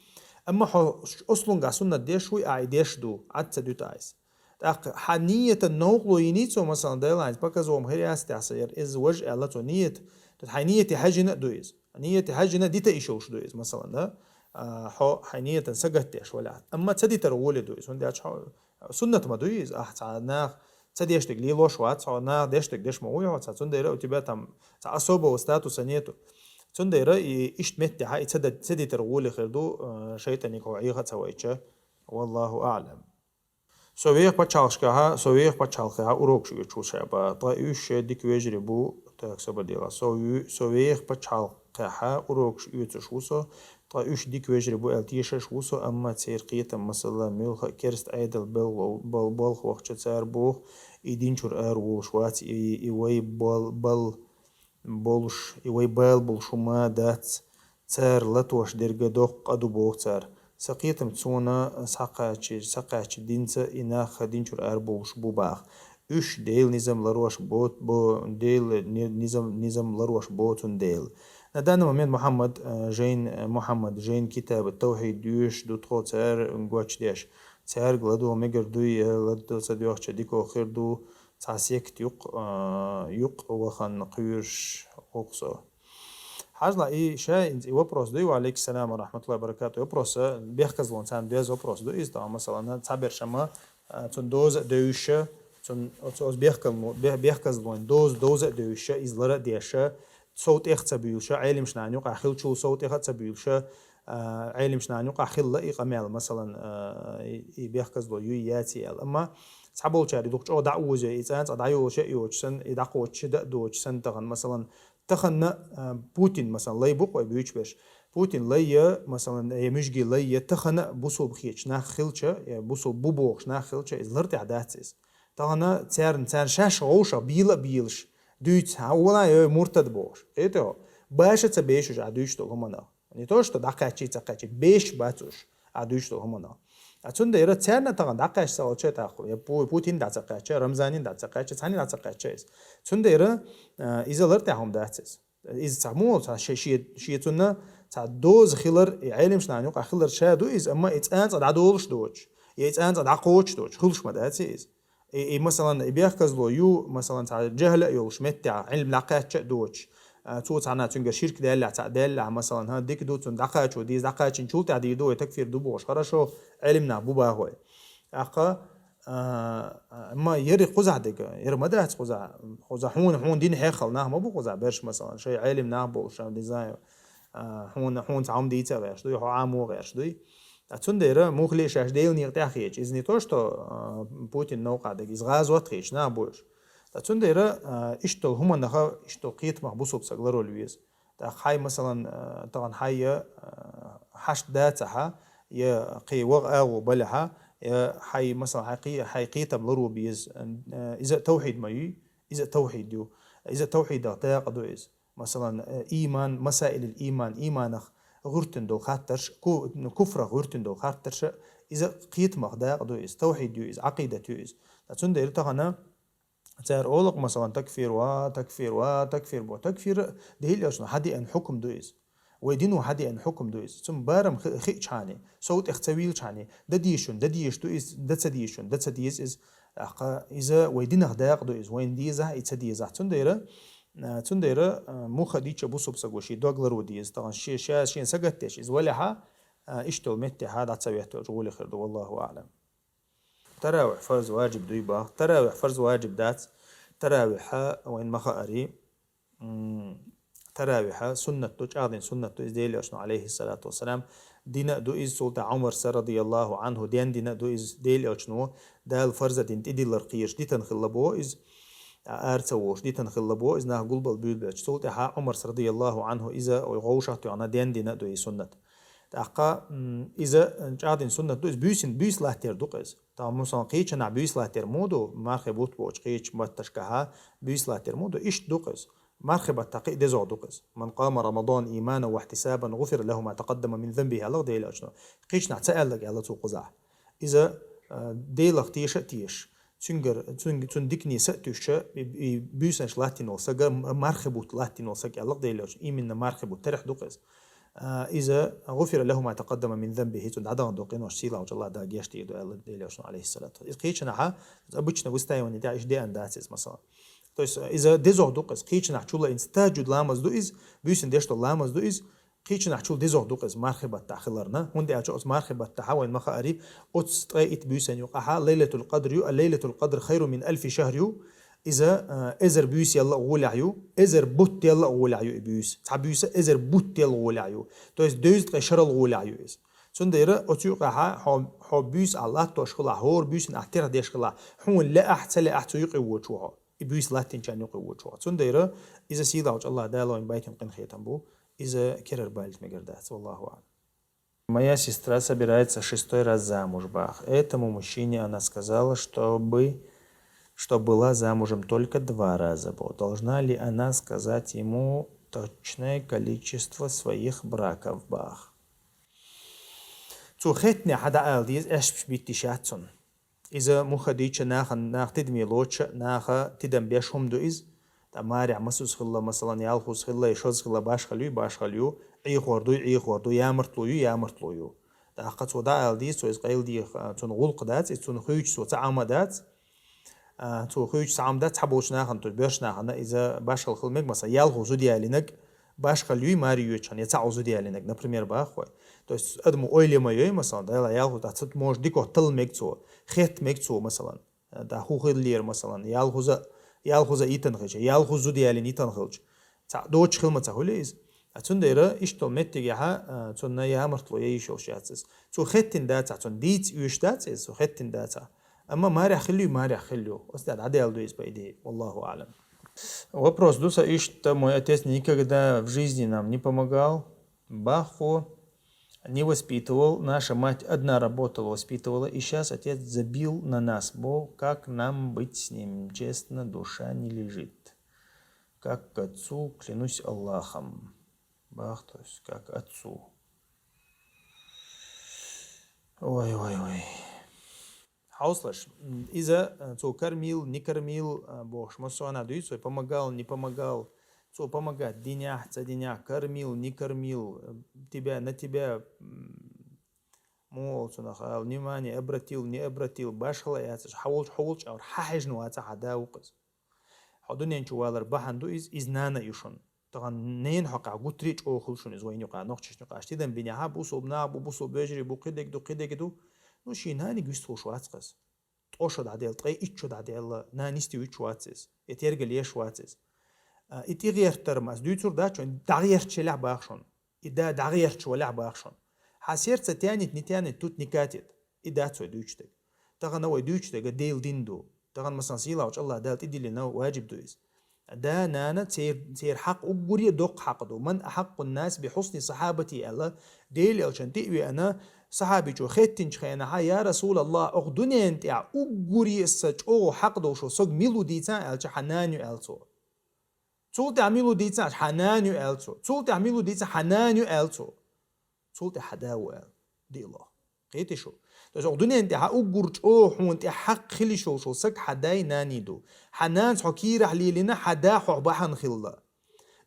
Амма хьо ослунгахь суннат деш вуй, а и деш ду, Ӏад ца дуьту а иза. ТӀаккха хьан ниятан новкъарло йиний цо, масалан, Дела, иза показуха хир яц тӀехь сан яра, иза важа аьлла цо ният. Хьайн нияте хьаьжжина а ду иза. Нияте хьаьжжина дита йиш йолуш ду иза, масалан, да? А, хьо хьайн ниятан сагатдеш валахь. Амма ца дитар гӀоле ду иза. ХӀунда аьлча хьо суннат ма дуй иза, ахь цхьа нах ца деш дерг лелош вац, хьо нах деш дерг деш ма вуй хьо цхьа. Цундела у тебя там цхьа особого статуса нету. Цундела и иштта меттехьа и ца да-, ца дитар гӀоле хир ду, а, шайтӀаниг хьо Ӏеха а ца вайча. Валлаху аълам. Со веха пачхьалкхехьа, со веха пачхьалкхехьа урокаш оьцуш ву ша бах, ткъа уьш дика вежарий бу, так, собар делахь. Со ву-, со веха пачхьалкхехьа урокаш оьцуш ву со, ткъа уьш дика вежарий бу аьлла тешаш ву со, амма церан кхетам масала муьлхха а керста Ӏедал бел-, бел-, балха вахча цара боху, и дин чуьра ара волуш вац, и, и вай бал-, бал-, болуш, и вай бала болуш хӀума дац, цара латош дерг доккха къа ду боху цара. Сан кхетамца суна схьакхаьчча, схьакхаьчча динца и нах дин чуьра ара болуш бу баха. Уьш Делан низам ларош бо, бо Делан ни-, низам, низам ларош бо цундела. На данный момент Мухаммад, э, жайн, э, Мухаммад жайн китаба тавхьид доьшуш ду тхо цар гочдеш. Цаьрга ладувгӀа мегар дуй, э, ладувгӀа ца доьхча дика хир ду, цхьа сект юкъ, э, юкъ вахан кхоьруш ву-кх со. Хьажал, и ша и вопрос дуй, ва алейкум салам ва рахматуллахи ва баракатух. Вопрос, э, бехказлон царна доьзна вопрос ду иза, тӀаккха, масалан, цхьаберш ма, э, цун доза а девзаш, цун оц-, оц бехкал-, бе-, бехказлон доза, доза а девзаш, иза лар а деш, сов тӀех а ца буьйлуш, Ӏелимаш нахана юкъахь хиллачул сов тӀех а ца буьйлуш, э, Ӏелимаш нахана юкъахь хилла и къамел, масалан, э, и, и бехказло юй яций аьлла. Амма цхьаболчара и дукха чӀогӀа дӀа а озо, и цӀа-цӀа дӀайолуш а йоцуш санна, и дӀакхочуш а дан а доцуш санна тахана, масалан, тахана, а, Путин, масалан, лай бу-кх вай буьйцуш берш. Путин лай я, масалан, я муьжги лай я, тахана а бусулба хеташ нах хилча, я бусулба бу бохуш нах хилча, иза лар тӀехь дац иза. Тахана царна, царна шаьш вовшах бийла а бийлаш, дуьйцу, хьан вала, ой, муртад бохуш. Кхетий хьо? Баша ца беш уьш, ахь дуьйцуш долу хӀуманах. Не то, что дӀакхаьччий, ца кхаьччий, беш бац уьш, ахь дуьйцуш долу хӀуманах. А цундела царна а тахана дӀакхаьчча ца хилча, тӀаккха я Пу-, Путин дӀа ца кхаьчча, Рамзанин дӀа ца кхаьчча, цхьаннен дӀа ца кхаьчча иза. Цундела, а, иза лар тӀехь хӀума дац иза. Иза цхьа муха, цхьа ши-, ши-, шен цунна цхьа доза хилар, и Ӏелимаш нахана юкъахь хилар ша ду иза, амма и цӀа-цӀа дӀадолуш доцуш, я и цӀа-цӀа дӀакхочуш доцуш, хуьлуш ма дац иза. И, и, масалан, и бехказло ю, масалан, цхьа жахӀал а йолуш меттехь, Ӏилма дӀакхаьчча а доцуш, а, цо цхьанна цуьнгара ширк даьллехь, цхьаъ даьллехь, масалан, хӀан, дика ду, цунна дӀакхачо деза, дӀакхачийначул тӀехь дийр ду вай такфир ду бохуш, хорошо, Ӏелим нах бу боху вай. ТӀаккха, а, а, ма яра кхузахь дерг, яра ма дац кхузахь, кхузахь хьуна, хьуна дин хьеххала нах ма бу кхузахь берш, масалан, шайн Ӏелим нах болуш, не знаю, а, хьуна, хьуна цхьа хӀума дийца а гӀерташ дуй, хьо Ӏамо а гӀерташ дуй. Ткъа цундела муххале а шаьш Делан некъа тӀехь хеташ. Иза не то, что, а, Путин новкъа дерг, иза гӀазот хеташ нах бу уьш. Ткъа цундела, а, иштта долу хӀуманах, иштта долу кхетамах бусулба саг ларвала веза. ТӀаккха хьайн, масалан, а, тахана хьайн я, а, хьашт дацахь, я кхин ваха агӀо балехь, я хьайн, масалан, хьайн кхи-, хьайн кхетам ларво беза. А, иза а тавхьид ма юй, иза а тавхьид ю. Иза а тавхьидах дакъа ду иза. Масалан, э, ийман, масаилил ийман, ийманах гӀуьртина долу хаттарш, ку-, ну, куфрах гӀуьртина долу хаттарш, иза кхетамах дакъа ду иза, тавхьид ю иза, Ӏакъидат ю иза. Ткъа цундела тахана цара олу-кх, масалан, такфир ва, такфир ва, такфир бо. Такфир Делан Элчано хьадеана хьукам ду иза. Вай дино хьадеана хьукам ду иза. Цунна барам хи-, хиъчхьана, сов тӀех ца вийлчхьана, дан дезачунна дан дезаш ду иза, дан ца дезачунна дан ца деза иза. ТӀаккха иза вай динах дакъа ду иза, вайна дезахь а, и ца дезахь а. Цундела, а, цундела, а, муха дича бусулба саго шен дог ларво деза. Тахана ше-, ша шена сагатдеш иза валехь, а, иштта долу меттехь дӀа ца ветталча гӀоле хир ду, валлаху аӀлам. Таравихь фарз важиб дуй боху. Таравихь фарз важиб дац. Таравихь вайна ма хаари. М, таравихь суннат ду, чӀагӀдина суннат ду иза Делан Элчано, алейхиссалату вассалам, дина а ду иза, цул тӀаьхьа Ӏумарса, радияллаху Ӏанху, дендина а ду иза, Делан Элчано Дала фарз а дина тӀедиллар кхераш дитина хилла боху иза, а, ара ца вогӀуш дитина хилла боху иза, нах гулбала буьйлабелча. Цул тӀаьхьа Ӏумарса, радияллаху Ӏанху, иза вай вовшах а тоьхна, дендина а ду иза суннат. ТӀаккха, м, иза, м, чӀагӀдина суннат ду, иза буьйсина, буьйса латтар ду-кх иза. Тахана, масалан, кхечанахь буьйса латтар ма ду, мархи бутт бохучу кхечу батташкахь буьйса латтар ма ду, иштта ду-кх иза. Мархи баттахь кхин а дезагӀа ду-кх иза. «Ман къама Рамадан ийманан ва ихьтисабан, гӀуфира лахӀу ма такъаддама мин занбихӀи», аьлла-кх Делан Элчано. Кхечанахь ца аьлларг аьлла цо кхузахь. Иза, а, Делах теша а тешаш, цуьнгара, цуьнга, цунна дикане са а туьйсуш, и, и буьйсанаш латтийна волу сага, м-, мархи бутт латтийна волу сага аьлла-кх Делан Элчано. Именно мархи бутт терахь ду-кх иза. А, иза, «гӀуфира лахӀу ма такъаддама мин занбихӀи», цунна дӀадахана долу къинош сийлахьчу АллахӀа Дала геч дийр ду аьлла Делан Элчано, алейхиссалату. Иза кхечанахь, обычно выстаивание тӀехь иштта деана дац иза, масалан. То есть, иза дезагӀа ду-кх иза, кхечанахь чу лаьцна, тахӀажжуд ламаз ду иза, буьйсанна деш долу ламаз ду иза, кхечанахь чул дезагӀа ду-кх иза мархи баттахь хиларна, хӀунда аьлча оцу мархи баттахь вайна ма хаари, оцу ткъе итт буьйсанна юкъахь Лайлатул Къадр ю, а Лайлатул Къадр хайрун мин алфи шахр ю, иза, а, эзар буьйса ялла а гӀолехь ю, эзар бутт ялла а гӀолехь ю и буьйса. Цхьа буьйса эзар бутт ялла гӀолехь ю. То есть дезткъе шарал гӀолехь ю иза. Цундела оцу юкъахь хьо, хьо буьйса ахь латтош хилахь, хӀора буьйсанна ахь терахь деш хилахь, хьуна лаахь а, ца лаахь а цу юкъе воьдуш ву хьо. И буьйса латтийначарна юкъе воьдуш ву хьо. Цундела иза сийлахьчу АллахӀа Дала вайна байтина къинхетам бу. Иза кхерар балийта мегар дац, валлаху аӀлам. Моя сестра собирается шестой раз замуж бах. Этому мужчине она сказала, чтобы, что была замужем только два раза. Бо. Должна ли она сказать ему точное количество своих браков бах? Цо хеттанехь дӀаала деза, аьшпаш битта йиш яц цунна. Иза муха дийча наха, нах тидаме лоча, наха тидам беш хӀума ду из. Та марехь масуз хилла, масалан, ялхуз хилла, шоз хилла, башхалю, башхалю, Ӏехор дуй, Ӏехор ду, ямартлу ю, ямартлу ю. ТӀаккха цо дӀаала дийс, цо из къайла дийх, цун гӀулкх дац, из цун хуьйчу цо ца Ӏама дац. А, цо хуьйчу ца Ӏама дац, цхьаболчу нахана, ту боьрш нахана, иза башхал хила мег, масалан, ялхуз зуда ялинаг, башхалю, маре йоьчхьана, я цхьа Ӏу зуда ялинаг, например, баххой. То есть, адамо ойла ма йой, масалан, дайла ялхуз, а цу может дикох талла мег цо, хетта мег цо, масалан. Да, хӀу хиллера, масалан, ялхуза, ялхуза итан хилча, ялхуз зуда ялин итан хилча. Ца дочу хилма ца хуьле иза. А цундера иштта меттигехьа, а, цунна ямартло яйиш йолуш яц иза. Цо хеттин дацахь, цунна дийца уьш дац иза, цо хеттин дацахь. Амма марехь хилли, марехь хилли. Оцу тӀехь дӀадаьлла ду иза, по идее. Валлаху аӀлам. Вопрос ду са иштта, мой отец никогда в жизни нам не помогал. Баххо не воспитывал. Наша мать одна работала, воспитывала. И сейчас отец забил на нас. Бог, как нам быть с ним? Честно, душа не лежит. Как к отцу, клянусь Аллахом. Бах, то есть, как отцу. Ой, ой, ой. Хьовсалаш, м, иза, э, цо кармил, не кармил, э, бохуш, массо а дуьйцу, помогал, не помогал, цо помогать динехь, ца динехь, кармил, не кармил, э, тебя, на тебя, м, муха цунах ала, внимание обратил, не обратил, башхала яцаш, хьан волчу, хьо волчу авр, хьан хьежна ваца хьан да ву-кх иза. Хьо дуьнен чу валар бахьана ду иза, иза нана а ю шуна. Тахана ненан хьокъехь гуттарий а чӀогӀа хуьлу шуна иза вайна юкъахь, нохчашна юкъахь. Аш тидам бинехьа, бусулба нах бу, бусулба вежарий бу, кхидерг ду, кхидерг ду. Ну, шен наниг вистхуш вац-кх иза. Ткъо шо дӀаделла, ткъе итт шо дӀаделла, нана йисте вуьтуш вац иза. Я тергал еш вац иза. А, и тӀегӀертар ма, ас дуьйцур дац шуна, дӀагӀерташ елахь баха шуна. И да дӀагӀерташ валахь баха шуна. Хьан сердце тянет, не тянет, тут не катит. И дац вай дуьйцуш дерг. Тахана вай дуьйцуш дерг Делан дин ду. Тахана, масалан, сийлахьчу АллахӀ Дала тӀедиллина ваджиб ду иза. Да, нана, цер-, церан хьакъ уггаре а доккха хьакъ ду. «Ман ахьаккъу ннас би хьусни сахьабати», аьлла, Делан элчанна тӀе а веана, сахьабичо хеттинчу хенахьа: «Я РасулаллахӀ, оха дуьнен тӀехь уггаре а сан чӀогӀа хьакъ долуш волу саг мила ву дийцахь?» аьлча, «Хьан нана ю», аьлла цо. Цул тӀаьхьа мила ву дийцахь, «Хьан нана ю», аьлла цо. Цул тӀаьхьа мила ву дийцахь, «Хьан нана ю», аьлла цо. Цул тӀаьхьа хьан да ву аьлла. Диъ ло. Кхетий шу? То есть, оха дуьнен тӀехь уггар чӀогӀа хьуна тӀе хьакъ хила йиш йолуш волу саг хьан дай, наний ду. Хьан нанас хьо кийрахь лелийна, хьан да хьох бахьана хилла.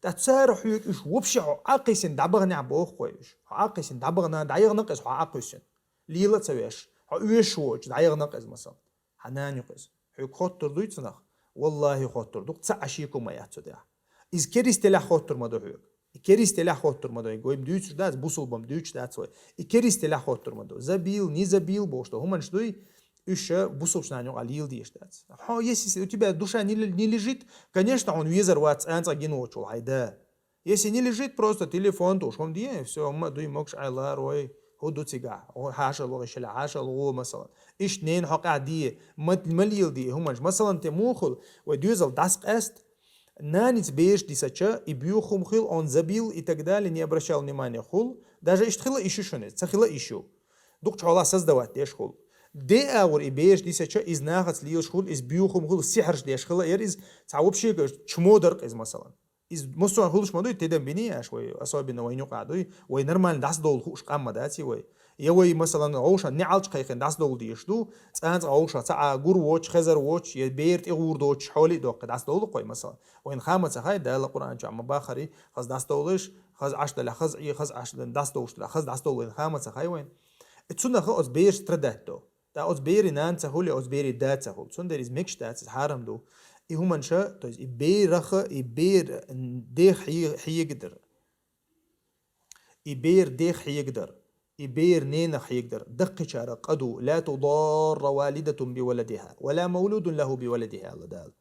Ткъа цара хьоьга уьш вообще хьо Ӏакхиссина дӀабаханехь боху-кх вай уьш. Хьо Ӏакхиссина дӀабахана, дӀаяхана-кх иза хьо Ӏакхуьссина. Лела а ца веш, хьо оьшуш воцуш дӀаяхана-кх иза, масалан. Хьан нана ю-кх иза. Хьоьга хоттур дуй цунах? Валлахи, хоттур ду. Цхьа а шеко ма яц цу тӀехь. Иза керист елахь хоттур ма ду хьоьга. И керист елахь хоттур ма ду. Вай дуьйцуш дац, бусулбам дуьйцуш дац вай. И керист елахь хоттур ма ду. Забил, не забил бохуш ду. ХӀуманаш дуй, уьш бусулбачу нахана юкъахь лела дезаш дац. Хьо, если у тебя душа не ле-, не лежит, конечно, хьуна везар вац цкъа а гина воцуш волу хьайн да. Если не лежит, просто телефон тӀе уьш хӀума де, всё, хӀума а дуй, могуш Ӏай ларой, хӀу ду цигахь, хьо хьаша лохуш хила, хьаша лоху, масалан. Иштта ненан хьокъехь де, ма, ма лела де хӀуманаш. Масалан, те муха хуьлу, вай доьзал дӀасакъаьста, наница бераш дисача, и боьха хӀума хуьлу, он забил и так далее, не обращал внимания хуьлу. Даже иштта хила йиш ю шуна иза, ца хила йиш ю. Дукхачу хьолахь создавать деш хуьлу. Де агӀор и бераш дисача, иза нахаца лелаш хуьлу, иза боьха хӀума хуьлу, сихьраш деш хила, яра иза цхьа вообще чмо дара-кх иза, масалан. Иза массо а хуьлуш ма дуй, тидам бини аш вай, особенно вайна юкъахь дуй, вай нормально дӀасадовла хууш къам ма дац вай. Я вай, масалан, вовшан неӀалт кхайкхина дӀасадовла дезаш ду, цкъа-цкъа вовшах ца Ӏа гур воцуш, хезар воцуш, я бер тӀе гӀур доцуш, хьоле а доккхий дӀасадовла-кх вай, масалан. Вайна ха ма ца хай, Дала Къуръан чохь ма баххара, хаза дӀасадовлуш, хаза Ӏаш далахь, хаза Ӏе, хаза Ӏаш далахь, дӀасадовлуш далахь, хаза дӀасадовла, вайна ха ма ца хай вайна. И цунах оцу бераш страдать до. ТӀаккха оцу берийн нана ца хуьлу, оцу берийн да ца хуьлу. Цундела иза мегаш дац, иза хьарам ду. И хӀуманаш, то есть и берах, и бер, м, дех хье-, хьегадар. И бер дех хьегадар. И бер ненах хьегадар. Даккхийчарах къа ду. «Ла тударра валидатун би валадиха, ва ла мавлудун лаху би валадихи», аьлла Дала.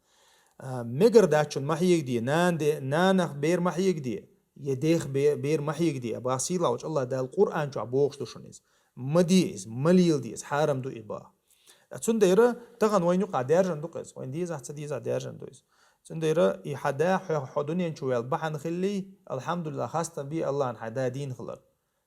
А, мегар дачун ма хьегаде, нана де, нанах бер ма хьегаде, я дех бе-, бер ма хьегаде, а бах сийлахьчу АллахӀ Дала Къуръан чохь бохуш ду шуна иза. Ма де иза, ма лела де иза, хьарам ду и бах. Цундела тахана вайна юкъахь даьржина ду-кх иза, вайна дезахь, ца дезахь даьржина ду иза. Цундела и хьан да хьо, хьо дуьнен чу ваьлла бахьана хилли, алхьамдулиллахӀ, хастам бе АллахӀна хьан да дийна хилар.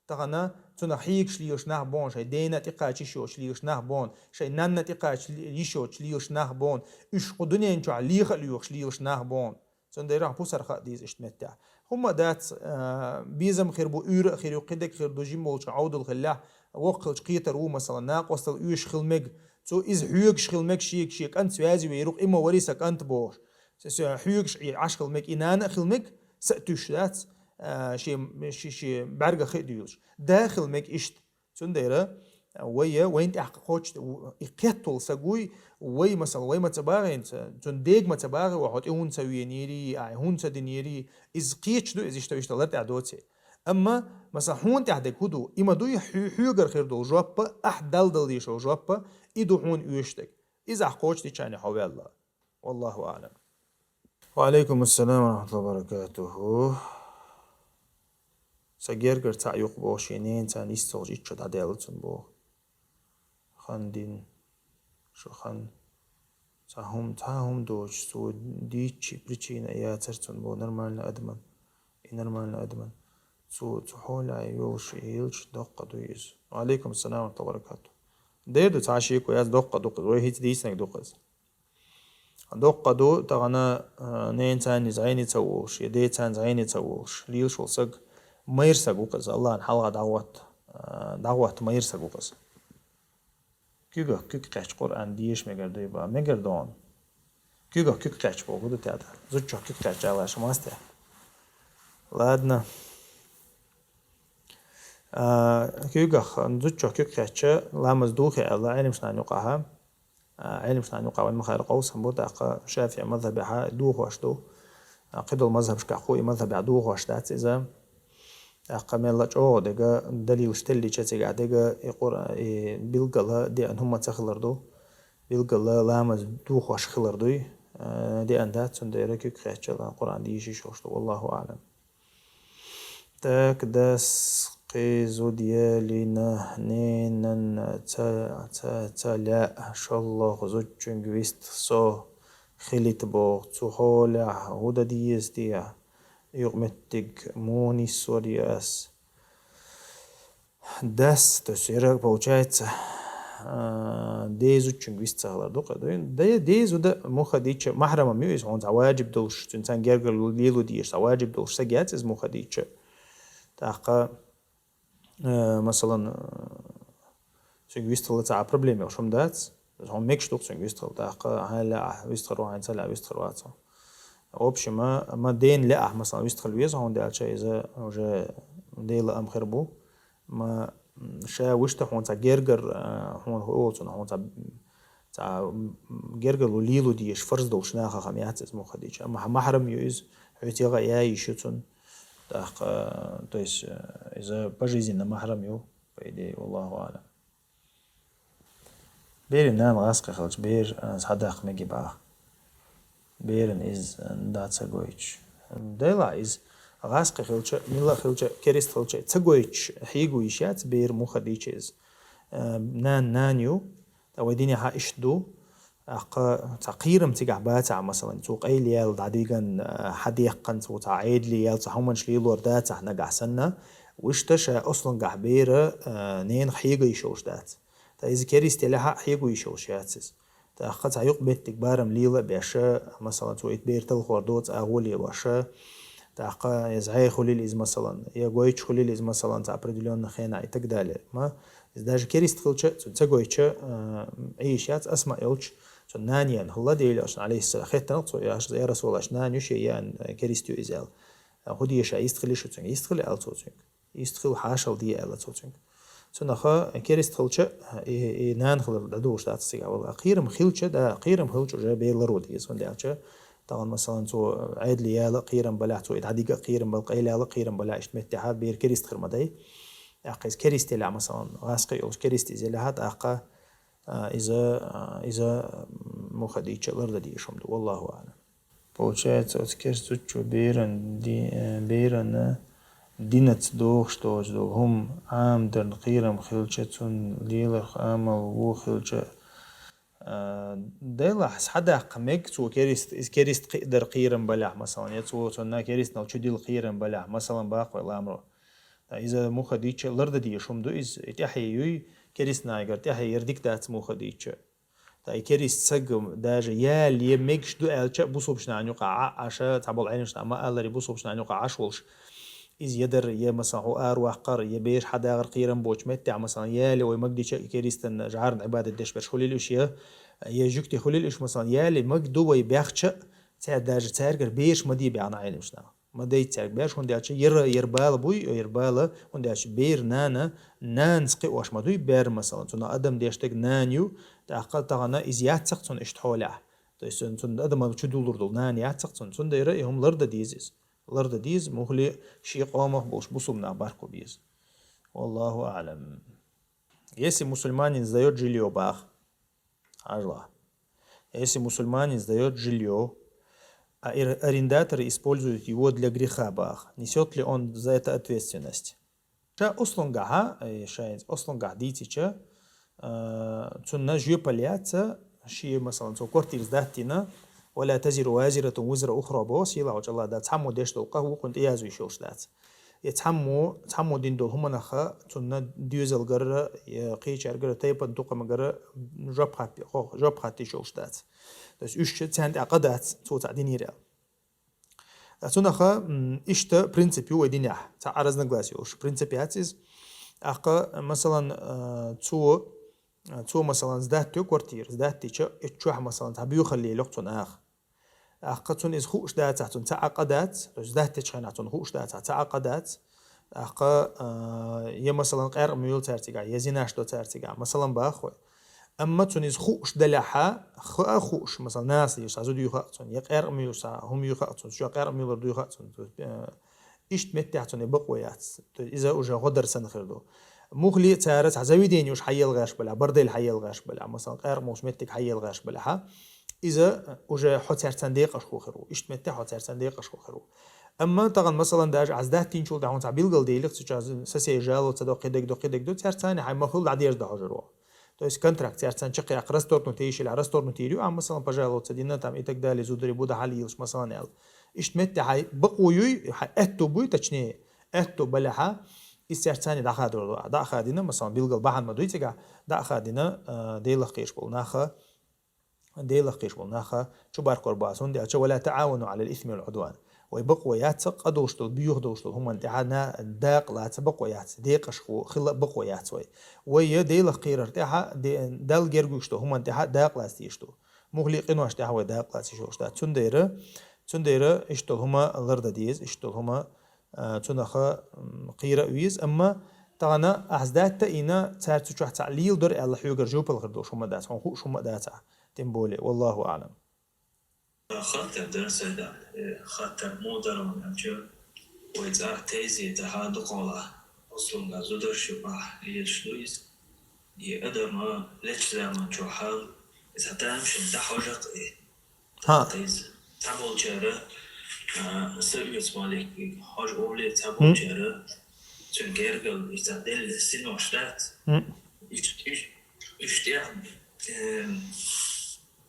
Тахана цунах хьегаш лелаш нах боху, шайн дена тӀекхача йиш йоцуш лелаш нах боху, шайн нанна тӀекхача йиш йоцуш лелаш нах боху, уьш кху дуьнен чохь леха а лоьхуш лелаш нах боху. Цундела ахь пусар хаа деза иштта меттехь. ХӀумма а дац, а, безам хир бу, уьйра а хир ю, кхидерг хир ду, жима волчу Ӏовдал хиллехь, воккха хилча кхетар ву, масалан, накъостал оьшуш хила мега, Цо иза хьоьгуш хила мег шега, шен кӀант связи ве, йоах, и ма варий са кӀант бохуш. Са, са хьоьгуш Ӏе-, Ӏаш хила мег, и нана а хила мег, са а туьйсуш дац, а, шен, шен, шен бӀаьрга хи а дуьйлуш. Да а хила мег иштта. Цундела вай, вайна тӀехь кхоччуш, и кхетта волу саг вуй, вай, масала, вай ма ца багӀийна, цуьнан дега ма ца багӀий, хьо тӀе хӀунда ца венийрий, ахь хӀунда ца динийрий, иза кхеташ ду, иза иштта, иштта лар тӀехь доций. Амма, масала, хьуна тӀехь дерг хӀун ду? И ма дуй хьо-, хьоьгара хир долу жоп, ахь Далла дала дезаш долу жоп, и ду хьуна оьшуш дерг. Иза ахь кхочушдича хьо ваьлла. Валлаху аълам. Ва алейкум ассалам ва рахматуллахи ва баракатуху. Сан гергара цхьаъ ю-кх боху, шен ненан царна йистхуьлуш итт шо дӀадаьлла цунна боху. Хан дина, шу хан. Цхьа хӀума, цхьа хӀума доцуш, цо дийцча причина яцара цунна боху, нормальный адаман. И нормальный адаман. Цо, цу хьолехь йолуш, и йилча доккха дуй иза. Ва алейкум ассалам ва рахматуллахи ва баракатуху. Дера ду, цхьа шеко яц, доккха ду-кх иза. Вай хӀинца дийцинарг ду-кх иза. Доккха ду, тахана, а, ненан царна иза гӀайне ца волуш, я ден царна иза гӀайне ца волуш, лелаш волу саг, майра саг ву-кх иза, Аллахьан хьалха дӀагӀотта, а, дӀагӀотта майра саг ву-кх иза. Куьйгах куьг кхаьчча Къуръан деша мегар дуй бан, мегар дона. Куьйгах куьг кхаьчча боху ду теда. Зудчох куьг кхаьчча ала шу масте. Ладно. А, куьйгах, зудчох куьг кхаьчча, ламаз духе аьлла, Ӏелимаш нахана юкъахьа. А, Ӏелимаш нахана юкъахь вайн ма-хаъара къовсам бу, тӀаккха ШафиӀи мазхабехьа дохош ду. А, кхидолу мазхабашкахь кху и мазхабехь дохош дац иза. ТӀаккха мелла чӀогӀа дега, далилаш теллича цигахь дега, и Къур-, и билггала деана хӀума ца хилар ду. Билггала ламаз дохош хилар дуй. А, деана дац, цундела куьг кхаьчча Къуръан дийша йиш йолуш ду. Валлаху аълам. Так, дас кхин зуда ялийна, ненан ца, ца, ца лаьа, шолгӀа зудчуьнга вист со хилийта боху, цу хьолехь хӀун дан деза те? Юкъаметтиг муха нисвар ю ас? Дас, то есть, яра, получается, а, ден зудчуьнга вист ца хилар ду-кх, ду? Де-, ден зуда муха дича, махьрамам ю иза, хьуна цхьа ваджиб долуш, цуьнан царна гергара лело дезаш, цхьа ваджиб долуш саг яц иза муха дича. ТӀаккха, а, масалан, а, цуьнга вист хила цхьа а проблема йолуш хӀума дац. Хьуна мегаш ду-кх цуьнга вист хила, тӀаккха хьайна лаахь вист хир ву, хьайна ца лаахь вист хир вац хьуна. В общем, а, ма дена лаахь, масалан, вист хила веза хьуна, даьлча иза уже Делан ам хир бу. Ма, м, ша вуьшта хьуна цхьа гергар, а, хьуна хӀу олу цунах, хьуна цхьа, цхьа, м, гергарло лело дезаш фарз долуш нахах ам яц иза муха дича. Амма хьан махьрам ю иза, хьоьца яха а яйиш ю цунна. ТӀаккха, а, то есть, а, иза пожизненно махьрам ю, по идее, валлаху аълам. Берийн нана гӀазкхи хилча, бер, а, схьадаккха мегий боху. Берана иза, а, да ца гойтуш. Делахь иза гӀазкхи хилча, мила хилча, керист хилча, ца гойтуш хьийга йиш яц, бер муха дича иза. А, нана нана ю, ткъа вай динехь иштта ду. ТӀаккха цхьа кхерам цигахь бацахь, масалан, цо къайлаяьлла дӀадиган, а, хьадеккхан, цо цхьа Ӏедале яьлла, цхьа хӀуманаш лелор дацахь нагахь санна, вуьшта ша ослангахь бера, а, ненах хьийга йиш йолуш дац. Ткъа иза керист елахь а хьийга йиш йолуш яц иза. ТӀаккха цхьа юкъаметтиг барам лела а беш, масалан, цо итт бер талхор доцу агӀо лелош, тӀаккха я зӀе хуьлийла иза, масалан, я гойтуш хуьлийла иза, масалан, цхьа определённый хенахь и так далее. Ма, иза даже керист хилча, цунна ца гойтча, а, Ӏийш яц, асма а йолчу, цунна нана еана хилла, Делан Элчанна, алейхиссалам, хеттарна цо, я, я Расулаллах, нана ю шен, я керист ю иза аьлла. ХӀун де ша, йист хилий шу цуьнга? Йист хила аьлла цо цуьнга. Йист хила, хьашалла де аьлла цо цуьнга. Цунаха керист хилча, и, и нана хилар дӀадолуш дац цигахь вала. Кхерам хилча, да, кхерам хилча уже бер ларо деза, хӀунда аьлча, тахана, масалан, цо Ӏедале яла кхерам балахь, цо и дӀадига кхерам бала, къайла яла кхерам балахь, иштта меттехьа бер керист хир ма дай. ТӀаккха иза керист елахь, масалан, гӀазкхи йолуш керист иза елахь, тӀаккха, а, иза, а, иза, м, муха дийча лардан дезаш хӀума ду. Валлаху аълам. Получается, оцу керста зудчо беран ди-, э, берана динаца дохуш доцу долу хӀума Ӏамадарна кхерам хилча, цунна леларх амал вон хилча, а, делахь схьадаккха мега цо керист, иза керист кхиадар кхерам балахь, масалан, я цо цунна керистнал чу дилла кхерам балахь, масалан, баккхой ламро. Ткъа иза муха дийча лардан дезаш хӀума ду иза, и тӀаьхье юй, керистнагара тӀаьхье яра дика дац муха дийча. Ткъа и керист саг даже яле мегаш ду аьлча а, бусулбачу нахана юкъахь Ӏа Ӏаш, цхьаболу Ӏеламнаха ма аллара, бусулбачу нахана юкъахь Ӏаш волуш, из я дар, я, масалан, хьо араваккхар, я бераш хьадагӀар кхерам боцу меттехь, масалан, яле вай магдича а керистанна жӀарна Ӏибадат деш берш хуьлийла уьш, я, я жуьгти хуьлийла уьш, масалан, яле магду вай баьхча а, цаьрга даже цаьргара бераш ма де баьхна Ӏеламнаха. Ма дайта цаьрга бераш, хӀунда аьлча яра, яра бала буй, яра бала, хӀунда аьлча бер нана, нанас кхиош ма дуй бер, масалан, цунах адам деш дерг нана ю, тӀаккха тахана иза яццахь цунна иштта хьолехь. То есть цунна адам чу дуллур долу нана яццахь цунна. Цундела и хӀума лардан деза иза. Лардан деза, мухли шен къомах болуш бусулба нах бархо беза. Валлаху аълам. Если мусульманин сдаёт жильё, бах. Хьажал. Если мусульманин сдаёт жильё, а эр-, арендатор использует его для греха, бах, несёт ли он за это ответственность? Ша услунгахьа, э, ша ослунгахь дийцича, э, цунна жоьпалла яц, шен, масалан, цо квартира сдать дина, «Ва ла тазиру вазиратун визра ухра» бо, сийлахь волчу Аллах Дала, цхьаммо деш долу къа вукхунна тӀеязвеш йолуш дац. Я цхьаммо, цхьаммо дина долу хӀуманах цунна доьзалгара, я кхечаьргара, тайпана тукхамгара жоп хатти-, хо-, жоп хаттийш йолуш дац. То есть уьш царна тӀехь къа дац, цо цхьаъ динера аьлла. Ткъа цунах, м, иштта принцип ю вай динехь, цхьа разногласие йолуш принцип яц иза. ТӀаккха, масалан, э, цо, цо, масалан, сдать до квартира, сдать дича, и чохь, масалан, цхьа боьхалла лело цунна аха. ТӀаккха цунна иза хууш дацахь, цунна цхьа а къа дац, то есть сдать дечу хенахь цунна хууш дацахь, цхьа а къа дац. ТӀаккха, э, я, масалан, къаьркъа муьйлу цара цигахь, я зинаш до цара цигахь, масалан, бах вай. Амма цунна иза хууш далехьа, хаа хууш, масалан, наса ю, сан зуда ю хаьа цунна, я къаьркъа муьйлу сан, хӀума ю хаьа цунна, ша къаьркъа муьйлур ду хаьа цунна, то есть, э, иштта меттехь цунна и бакъо яц. То есть иза уже гӀо дар санна хир ду. Мухли цара цхьа заведени уьш хьаелла гӀаш балахь, бордель хьаелла гӀаш балахь, масалан, къаьркъа муш меттиг хьаелла гӀаш балахьа, иза уже хьо цаьрца декъашхо хир ву. Иштта меттехь хьо цаьрца декъашхо хир ву. Амма тахана, масалан, даже аз даттинчул тӀаьхьа хьуна цхьа билгал делира, цу чу аз сосед жаловаться до, кхидерг до, кхидерг до, цаьрца цхьаьна хьайн махуьлла дӀадерза дохьожур ву. То есть контракт цаьрца чаккхе, аккха расторгнуть йиш йилахь, расторгнуть йийр ю, а, масалан, пожаловаться дина там и так далее, зударий бу дахьал йилаш, масалан, аьлла. Иштта меттехь хьайн бакъо юй, хьайн аьтту буй, точнее, аьтту балехьа, иза цаьрца цхьаьна дӀахадор ду. ДӀа а хадийна, масалан, билгал бахьана ма дуй цигахь, дӀа а хадийна, а, Делах кхийраш болу наха, Делах кхийраш болу наха чу баркор бац, хӀунда аьлча: «Ва ла таӀавану Ӏалал исми вал Ӏудван». Вай бакъо яц, къа долуш долу, боьха долуш долу хӀуманна тӀехьа на-, дакъа лаца бакъо яц, декъашхо хила бакъо яц вай. Вай я Делах кхийрар тӀехьа, де-, Далла герга вуьгуш долу хӀуманна тӀехьа дакъа лаца дезаш ду. Мухли къинош тӀехьа вай дакъа лаца йиш йолуш дац. Цундела, цундела иштта долу хӀума лардан деза, иштта долу хӀума, а, цунах, м, кхийра а веза, амма тахана ахь сдать а йина, цара цу чохь цхьаъ лийла дара аьлла, хьоьгара жоьпалла хир долуш хӀума дац, хьуна хууш хӀума а дац ахь. Тем более, валлаху аълам. Хаттар дара сайда, э, хаттар муха дара аьлча, вай цӀа тайзе тӀаьхьа дукхахьолахь, услунгахь зударшна юкъахь лелаш ду иза. И адам лечу заман чохь хьал, иза тамашийна дӀахьожа-кх и. ХӀа. Иза цхьаболчара, а, са оьцу маликиг хьожа оле, цхьаболчара цуьнан гергал иза делла синош дац. М. Уьш, уьш, уьш тӀехь, эм,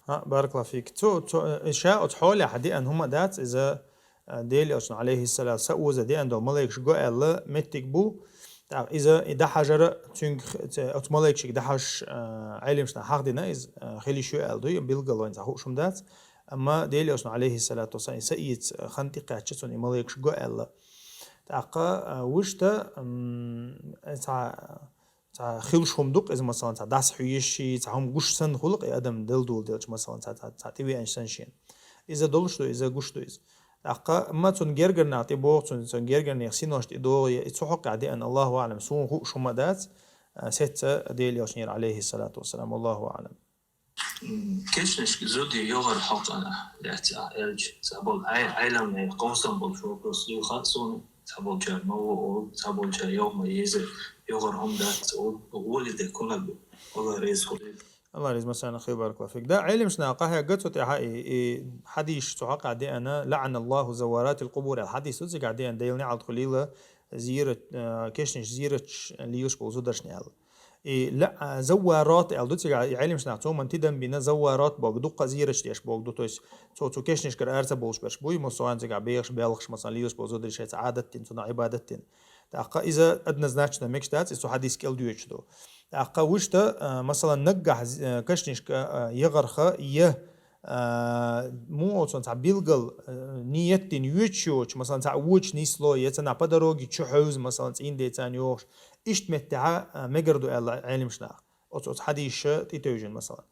ХӀа, баракаллаху фик. Цу, цу, э, ша оцу хьолехь деана хӀума дац, иза, э, Делан Элчано, алейхиссалам, са оза деана долу малайкаш го аьлла меттиг бу. ТӀаккха иза и дӀахьажара цуьнга х-, ц-, оцу малайкашка дӀахьажаш, э, Ӏеламнаха хьахдина иза, э, хила йиш ю аьлла дуй, билггал вайна цхьа хууш хӀума дац. Амма Делан Элчано, алейхиссалату вассалам, и са эца хан тӀекхаьчча, цунна и малайкаш го аьлла. ТӀаккха, э, вуьшта, м, э, цхьа, цхьа хилуш хӀума ду-кх иза, масалан, цхьа дӀасахьоьжуш, цхьа хӀума гуш санна хуьлу-кх и адам, Дала доладелча, масалан, цхьа, цхьа, цхьа тӀевеанча санна шена. Иза долуш ду, иза гуш ду иза. ТӀаккха, амма цунна гергарнех тӀебогӀу, цунна, цунна гергарнех синош тӀедогӀу, я и цу хьокъехь деана, Аллаху аълам, суна хууш хӀума дац, а, сецца Делан Элчанера, алейхиссалату вассалам, Аллаху аълам. М, кешнашка зуда йогӀар хьокъехь лаьцна аьлча, цхьаболу Ӏай-, Ӏеламнех къовсам болуш вопрос ду хаьа суна, цхьаболчара ма ву олу, цхьаболчара йогӀу ма еза, йогӀар хӀума дац олу, гӀоли де кунаг ду. Аллах реза хуьлийла. Аллах реза хуьлда, баракаллаху фик. Да, Ӏеламнаха къахьегна цу тӀехьа и, и хьадис цу хьокъехь деана, «ЛаӀаналлаху завваратил къубур» аьлла хьадис ду цигахь деана, Делан неӀалт хуьлийла зера-, а, кешнаш зерачаш лелаш болу зударшна аьлла. И ла-, а, завварат аьлла ду цигахь, и Ӏеламнаха цо ма тидам бина, завварат бохург дуккха а зерачаш деш бохург ду. То есть цо цу кешнашкара ара ца болуш берш буй, массо а цигахь бехаш, белхаш, масалан, лелаш болу зударий шайца Ӏадат дина, цунах Ӏибадат дина. ТӀаккха иза однозначно мегаш дац, иза цу хьадис кӀел доьдуш ду. ТӀаккха вуьшта, а, масалан, наггахь з-, а, кешнашка, а, йогӀарх я, а, муха оцун цхьа билггал, а, ният дина йоьдуш йоцуш, масалан, цхьа вочу нисло, я цхьа нах по дороге чу хьевза, масалан, цӀийнда царна йохуш, иштта меттехьа, а, мегар ду аьлла Ӏеламаш наха. Оцу, оцу хьадисаша тӀетевжина, масалан.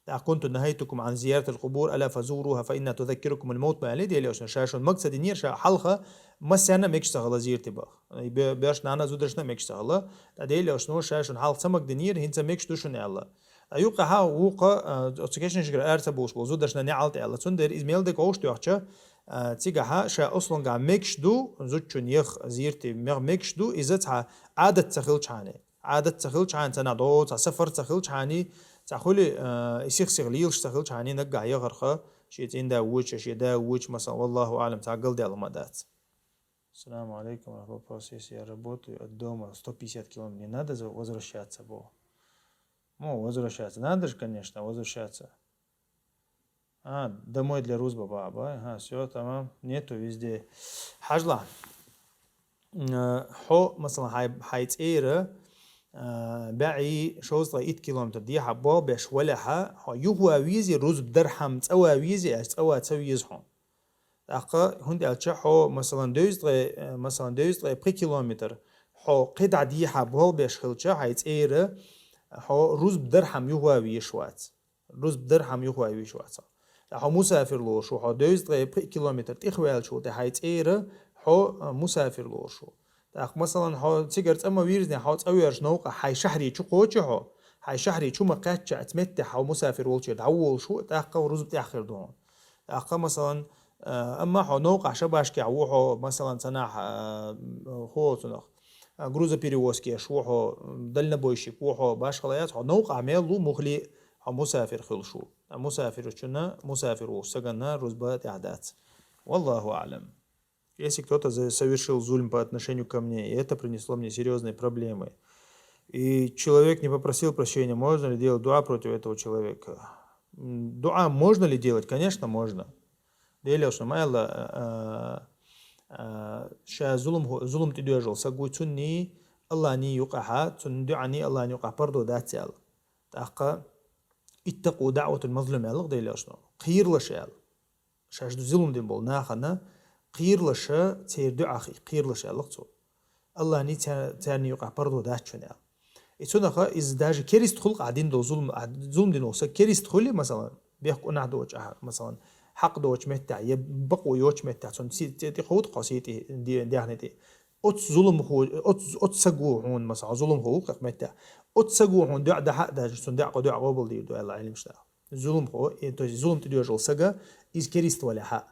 «Ва кунту нахайтукум ан зияратил кубур, ала фазуруха, фа инна тузаккирукумул мавт», ма аьллий Делан Элчано, ша шуна магца динера, ша хьалха массарна а мегаш ца хилла зерате баха. И бе-, боьршнана а, зударшна а мегаш ца хилла. Ткъа Делан Элчано ша шуна хьалха ца магадинера, хӀинца мегаш ду шуна аьлла. Ткъа юкъахьа вукху, а, оцу кешнашкара ара ца бовлуш болу зударшна неӀалт аьлла. Цундела иза мел дерг вовшах тоьхча, а, цигахьа ша аслангахь мегаш ду, зудчун яха зерате мех-, мегаш ду, иза цхьа Ӏадат ца хилчхьана. Ӏадат ца хилчхьана, цхьа нах догӀу, цхьа сафар ца хилчхьана, цхьа хуьли, а, и сих-сиха лелаш ца хилчхьана, наггахь яхарх, шен цӀийнда вочу, шен да вочу, масалан, валлаху аӀлам, цхьа галдаьлла ма дац. Салам алейкум, вопрос, если я работаю от дома сто пятьдесят километров, не надо за-, возвращаться, бо? Ну, возвращаться. Надо же, конечно, возвращаться. А, домой для рузба баба. Ага, всё, тамам. Нету везде. Хьажла. М, э, хьо, масалан, хьай, хьай цӀера, э, баьӀи шовзткъе итт километр дехьа болх беш валахьа, хьо юха ван везий, рузба дархьама цӀа ван везий, аш цӀа ван ца веза хьуна. ТӀаккха, хӀунда аьлча хьо, масалан, девзткъе, э, масалан, девзткъе пхи километр, хьо кхидӀа дехьа болх беш хилча, хьай цӀера, хьо рузба дархьама юха ван везаш вац. Рузба дархьама юха ван везаш вац. ТӀаккха хьо мусафир лоруш ву, хьо девзткъе пхи километр тӀехваьллачул тӀе хьай цӀера хьо, а, мусафир лоруш ву. ТӀаккха, масалан, хьо цигара цӀа ма вирзине, хьо цӀа воьрзуш новкъа хьай шахьаре чу кхочу хьо, хьай шахьаре чу ма кхаьчча, оцу меттехь хьо мусафир волчуьра дӀаволуш ву, тӀаккха рузба тӀехь хир ду хьуна. ТӀаккха, масалан, а, амма хьо новкъахь шабашкехь ву хьо, масалан, цхьа нах, а, хӀо цунах, а, грузоперевозкеш ву хьо, дальнобойщик ву хьо, башхала яц, хьо новкъахь мел ву муххале, хьо мусафир хуьлуш ву. А мусафирчунна, мусафир волчу саганна рузба тӀехь дац. Валлаху аӀлам. Если кто-то за-, совершил зульм по отношению ко мне, и это принесло мне серьёзные проблемы, и человек не попросил прощения, можно ли делать дуа против этого человека? М, дуа можно ли делать? Конечно, можно. Делан Элчано ма аьлла, а, а, ша зулам хӀу-, зулам тӀедоьжал саг вуй, цунний Аллахний юкъахьа, цунна дуьӀаний Аллахний юкъахь пардо дац аьлла. ТӀаккха «Иттакъу даӀватал мазлум», аьлла Делан Элчано. Кхералаш аьлла. Шаьш ду зулам дина болу нахана кхералаша, церан дуьӀах кхералаш аьлла цо. Аллахний ца-, царна юкъахь пардо дац шуна аьлла. И цунаха иза даже керист хуьлу-кх ахь дина долу зулам, ахь зулам дина волу саг керист хуьлий, масалан, бехк гунахь доцуш ахь, масалан, хьакъ доцучу меттехь, я бакъо йоцучу меттехь, цунна си-, цӀе тӀе ховду-кх хьо сий тӀе, де-, дехне тӀе. Оцу зуламхо, оцу, оцу саго хьуна, масалан, зуламхо ву-кх меттехь. Оцу саго хьуна дуьӀа дахьа а даьжна, цунна дуьӀа, дуьӀа къобалдийр ду аьлла Ӏеламаш наха. Зуламхо, э, то есть зулам тӀедоьжал сага, иза керист валахьа.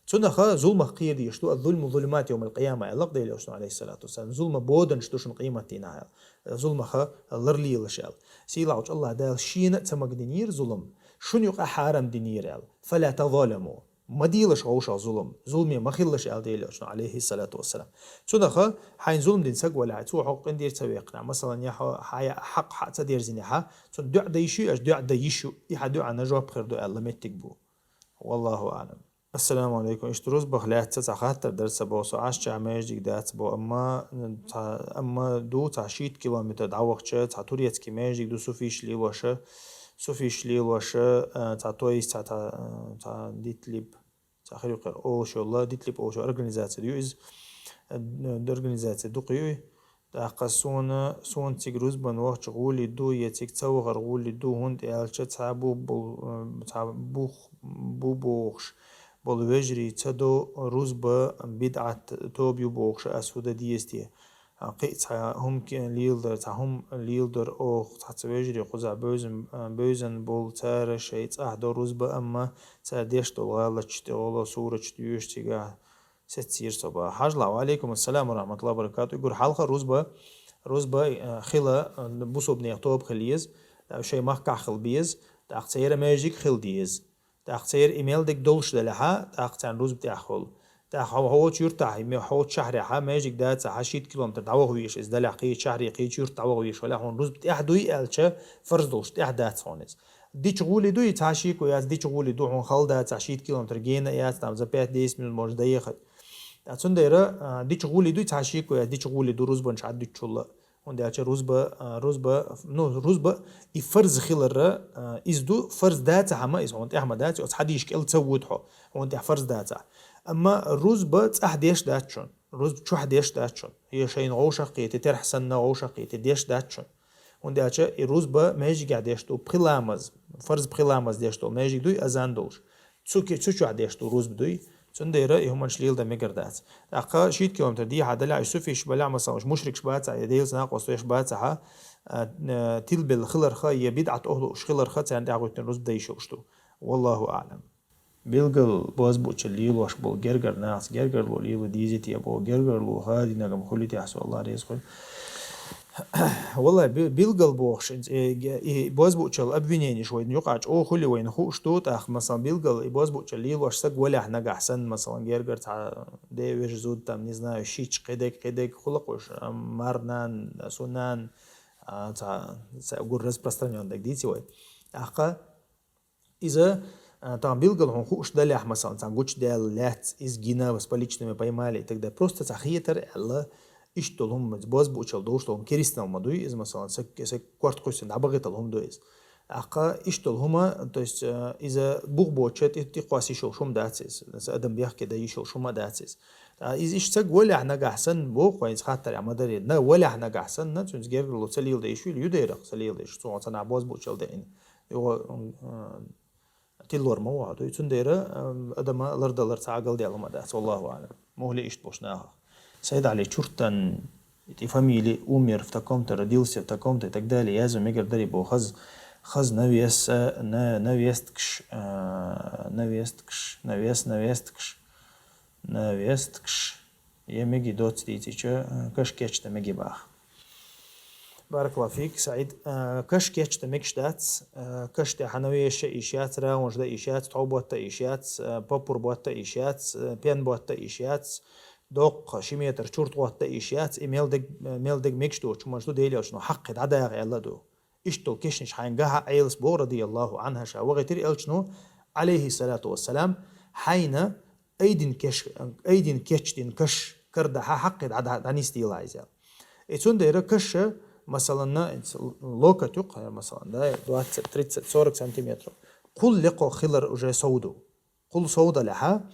Цунаха зулмах кхера дезаш ду, «Аз-зулму зулумат йовмал къияма», аьлла Делан Элчано, алейхиссалату вассалам. Зулма боданаш ду шуна къематдийнахь аьлла. Зулмаха ларлелаш аьлла. Сийлахьчу Аллах Дала шена а ца магадинера зулам, шуна юкъа хьарам динера аьлла. «Фала тазаламу». Ма делаш вовшах зулам. Зуламе ма хилалаш аьлла Делан Элчано, алейхиссалату вассалам. Цунаха хьайна зулам дина саг валахь, цо хьо къиндийр ца векхна. Масалан, я хьо, хьан я хьакъ хьа ца дерзине хьа, цунна дуьӀа дан йиш ю, аша дуьӀа дан йиш ю, и хьан дуьӀана жоп хир ду аьлла меттиг бу. Валлаху аӀлам. Ассаламу алейкум. Иштта рузбах лаьцна цхьа хаттар дара сан боху, со Ӏаш чохь маьждиг дац боху, амма цхьа, амма ду цхьа шийтта километр дӀавахча, цхьа турецкий маьждиг ду, суфиш лелоша, суфиш лелоша, а, цхьа, то есть цхьа, цхьа, цхьа дитлиб, цхьа хир ю кхера олуш йолла, дитлиб олуш йолла организация ду иза, а, организация дукха ю и. ТӀаккха суна, суна цига рузбан вахча гӀули ду, я цига ца вахар гӀули ду, хӀунда аьлча цхьа бух бул-, цхьа бух бу бохуш болу вежарий ца до, рузба бидӀат тоба ю бохуш ас хӀу дан деза те? А, кхин а цхьа хӀума ке-, леладар, цхьа хӀума леладар оха цхьацца вежарий кхузахь бевзан, а, бевзан болу, цара шайн цӀахь до рузба, амма цара деш долу гӀалаташ тӀе гӀоло сураташ доьшу цигахь. Сецира со баха. Хьажла, ва алейкум ассалам ва рахматуллахи ва баракату. Угур хьалха рузба, рузба, э, хила, э, бусурбанех тоба хила еза, э, шайн махкахь хила беза, тӀаккха церан маьждиг хила деза. ТӀаккха церан и мел дерг долуш делахьа, тӀаккха царна рузба тӀехь хуьлу. ТӀаккха хьо, хьо волчу юьртахь, и ме-, хьо волчу шахьрехьа, маьждиг дацахьа, шийтта километр дӀаваха везаш, иза делахь кхечу шахьре, кхечу юьрта дӀаваха везаш валахь, хьуна рузба тӀехь дуй аьлча, фарз долуш тӀехь дац хьуна иза. Дича гӀули ду, и цхьа шеко яц, дича гӀули ду, хьуна хала дацахь, шийтта километр гена а яц, там за пять-десять минут, может, доехать. А цундела, а, дича гӀули ду, цхьа шеко яц, дича гӀули ду, рузбанаш Ӏад дуьтучулла. ХӀунда аьлча рузба, а, рузба, ну, рузба и фарз хиларра, а, из ду, фарз дацахьама, из хьуна тӀехьа ма дац, оцу хьадийша кӀел ца вуд хьо, хьуна тӀехь фарз дацахь. Амма рузба цӀахь деш дац шун, рузба чохь деш дац шун. Я шайна гӀовшах кхийти, терхь санна гӀовшах кхийти, деш дац шун. ХӀунда аьлча и рузба маьждигехь деш ду, пхи ламаз, фарз пхи ламаз деш долу маьждиг дуй, азан долуш. Цу ке-, цу чохь деш ду рузба дуй, цундела и хӀуманаш леладан мегар дац. ТӀаккха шийтта километр дехьа далахь, и суфиш балахь, масалан, уьш мушрикаш бацахь, я Делаца накъост веш бацахьа, а, а, тилбелла хиларха, я бидӀат охьлуш хиларха, царна тӀехь гӀуьттина рузба дайш йолуш ду. Валлаху аълам. Билггал бозбуунчалла лелош болу гергара нахаца гергарло лело дезий те боху, гергарло хадийнагам хуьлий те, со Аллах реза хуьлу. Валлай, би-, билггал бохуш, э, ге-, и бозбуунчалла обвиненеш вайн юкъа чӀогӀа хуьлий вайна хууш ду, тӀаккха, масалан, билггал и бозбуунчалла лелош саг валехь нагахь санна, масалан, гергара цхьа де вежа зуда там, не знаю, шича, кхидерг, кхидерг, хула кхуьш, а, марнан, сунан, а, цхьа, цхьа гур распространён дерг дийци вай. ТӀаккха иза, а, тахана билггал хьуна хууш далехь, масалан, цхьа гучудаьлла лаьцна, иза гина, с поличными поймали и так далее. Просто цхьа хетар аьлла, иштта долу хӀума, бозбуунчалла долуш долу хӀума, керстанал ма дуй иза, масалан, са, са корта кхуьссина дӀабахийтал хӀума ду иза. ТӀаккха иштта долу хӀума, то есть, а, иза бух боцуша тӀе-, тӀекхосса йиш йолуш хӀума дац иза, аса адам бехке дан йиш йолуш хӀума дац иза. ТӀаккха иза иштта саг валехь нагахь санна, боху вайн, иза хаттар а ма дарий, на валехь нагахь санна, цуьнца гергарло ца леладайш вуьйла, юдерах ца леладайш, цо хьо ца нах бозбуунчалла деана. Юха, м, а, тиллор ма ву хьо дуй. Цундела, ам, адама лардалар цхьа а галдаьлла ма дац, валлаху аълам. Мухли иштта болуш нахах. Сайд Али чуртан, и фамили, умер в таком-то, родился в таком-то и так далее, язва мегар дарий бо хаз, хаз навеса, на-, навесткаш, а, навесткаш, навес-, навесткаш, навесткаш. Я меги доц дийцича, э, каш кечда меги баха. Баракаллаху фик, Саид. Э, каш кечда мегаш дац, э, каш тӀе хьан веша иш яц, рауш да иш яц, тхов ботта иш яц, э, попур ботта иш яц, э, пен ботта иш яц, доккха ши метр чурт гӀотта иш яц, и мел дег, э, мел дег мегаш доцу хӀуманаш ду, Делан элчано хьакхе дӀадаха аьлла ду. Иштта долу кешнаш хьайна гахьа Ӏелас боху, радияллаху анхьа, ша вахийтира элчано, алейхиссалату вассалам, хьайна айдин кеш-, айдин кечдина каш карадахьа хьакхе дӀа-, дӀа-, дӀанисделахь иза. И цундела каша, масалан, локоть юкъа, масалан, да, двадцать, тридцать, сорок сантиметров. Кхул лекхо хилар уже сов ду. Кхул сов далехьа,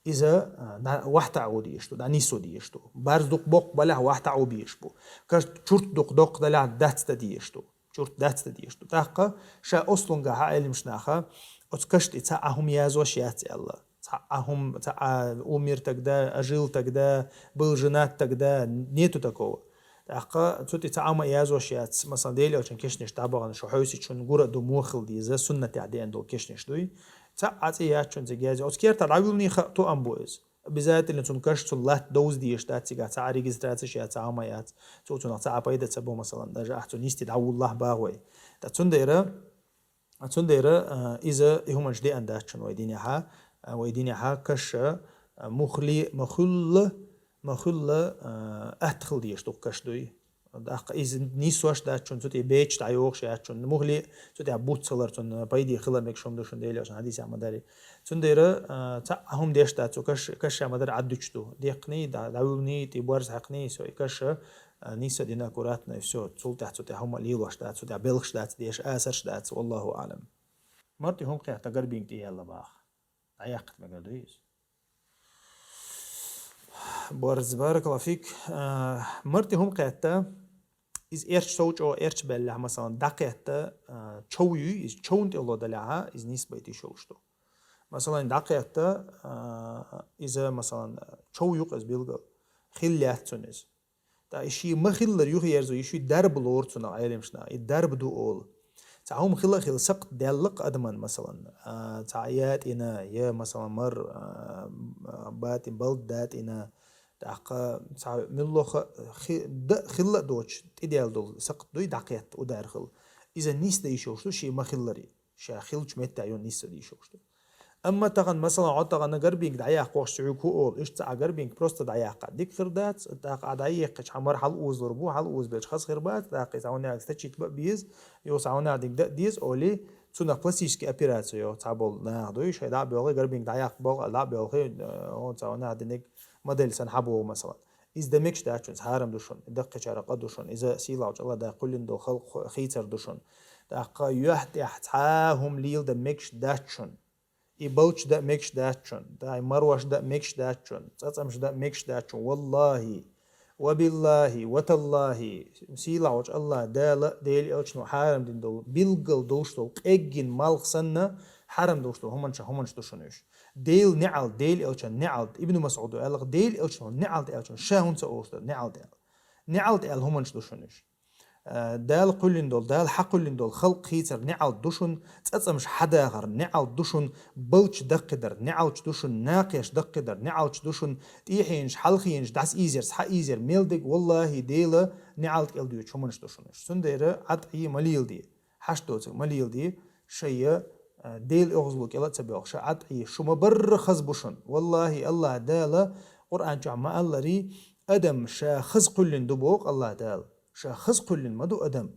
иза, а, на-, вахьтаӀу деш ду, дӀанисо деш ду. Барз дукха боккха балехь вахьтаӀу беш бу. Каш чурт дукха доккха далехь дацда деш ду. Чурт дацда деш ду. ТӀаккха ша ослунгахьа Ӏелимаш наха, оцу каш тӀе цхьа а хӀума язош яц аьлла. Цхьа а хӀума, цхьа а умер тогда, ожил тогда, был женат тогда, нету такого. ТӀаккха цу тӀе цхьа а хӀума язош яц, масалан, Делан элчан кешнаш дӀабахана, шу хьовсичун гура а ду мохил деза, суннатехь деана долу кешнаш дуй. Цхьа а цӀе яц чунца гези. Оцу керта дӀавуьлний ха-, тоам бу иза. Обязательно цунна каш, цунна латта довза дезаш дац цигахь, цхьа а регистрацияш яц, цхьа а хӀума яц. Цо цунах цхьа а пайда ца бо, масалан, даже ахь цу нисти дӀавуллахь бахой. Ткъа цундела, цундела, а, иза и хӀуманаш деана дац шуна вай динехьа, а, вай динехьа каша, а, мухли, махуьлла, махуьлла, а, атта хила дезаш дукха каш дуй. ТӀаккха иза нисош дац шуна, цу тӀе беча дӀайохуш яц шуна. Мухли цу тӀехь буц хилар цунна пайде хила мегаш хӀума ду шуна, Делан элчан хьадисехь ма дарий. Цундела, а, цхьа а хӀума деш дац цу каш-, каша ма дарий Ӏаддуьтуш ду. Деккханий, дӀа-, дӀавуьлний, тӀе борз хьаькхний, всё, и каша, а, нисса дина аккуратно, и всё. Цул тӀехь цу тӀехь хӀума лелош дац, цу тӀехь белхаш дац, деша асарш дац, валлаху аълам. Марти хӀума кхетта гарбинг тӀе яьлла баха. ДӀаяккхат мегар дуй иза? Борз, баракаллаху фик. А, марти хӀума кхетта, иза эрча сов чӀогӀа эрча баьллехь, масалан, дӀакхетта, а, чов юй, иза човна тӀе ло далехьа, иза нисбайта йиш йолуш ду. Масалан, дӀакхетта, а, иза, масалан, чов юкъа иза билггал. Хилла яц цунна иза. ТӀаккха и шен ма-хиллара юхаерзо, и шуьй дарба лору цунах Ӏелимаш наха. И дарба ду олу. Цхьа хӀума хила а хила, сакхт даьлла-кх адаман, масалан, а, цхьа ятӀина, я, масалан, мар, а, батӀи балда датӀина, тӀаккха цхьа муьлхха хи-, дан хилла а доцуш, тӀедаьлла долу сакхт дуй, дӀакхетта, удар хила. Иза нисдан йиш йолуш ду, шен ма-хиллара. Ша хиллачу меттехь юн нисса дийш йолуш ду. Амма тахана, масалан, хьо тахана гарбинг дӀаяккха вохуш ца хьуьгу хӀу олу, иштта цхьа а гарбинг просто дӀаяккха дика хир дац, тӀаккха а дӀаеккхича хьан мара хьала узалур бу, хьала узабелча хаза хир бац, тӀаккха и цхьа хӀуннех стачит бан а беза, юха цхьа хӀуннех динг дан а деза, олий, цунах пластический операци йо, цхьа болу наха дуй, шайн дӀа а боьлхий, гарбинг дӀаяккха боху, дӀа а боьлхий, э, хӀун цхьа хӀуннех диниг модель санна хьан боху, масалан. Иза дан мегаш дац шуна, хьарам ду шуна, и даккхийчара къа ду шуна, иза сийлахьчу Аллах Дала кхоьллина долу халкъ хийцар ду шуна. ТӀаккха юьхь тӀехь цхьа а хӀума леладан мегаш дац шуна. И балча дан мегаш дац шуна, дай марош дан мегаш дац шуна, цӀацӀамаш дан мегаш дац шуна. Валлахьи, ва биллахьи, ва таллахьи, сийлахьчу Аллах Дала а, Дела элчано хьарам дина долу, билггал долуш долу, къеггина малх санна, хьарам долуш долу хӀуманаш, хӀуманаш ду шуна уьш. Делан неӀалт, Дела элчан неӀалт, Ибн МасӀуда аьлла, Дела элчано неӀалт аьллачун ша хӀунда ца олуш дара, неӀалт аьлла. НеӀалт аьлла хӀуманаш ду шуна уьш. Э, Дала кхоьллина долу, Дала хьакхоьллина долу халкъ хийцар неӀалт ду шуна, цӀацӀамаш хьадаха неӀалт ду шуна, балча даккхидар неӀалт ду шуна, накхеш даккхидар неӀалт ду шуна, тӀехьенаш, хьалхенаш, дӀасаийзарца хьаийзар мел дерг, валлахьи, Дела неӀалт кӀел доьдуш хӀуманаш ду шуна уьш. Цундела Ӏад Ӏе ма леладе. Хьашт доцург ма леладе, шайна, а, Делан оьгӀазло кӀела а ца боьлхуш, Ӏад Ӏе, шу ма-барра хаза бу шуна. Валлахьи, Аллах Дала Къуръан чохь ма-аллара, адам ша хаза кхоьллина ду боху Аллах Дала. Ша хаза кхоьллина ма ду адам.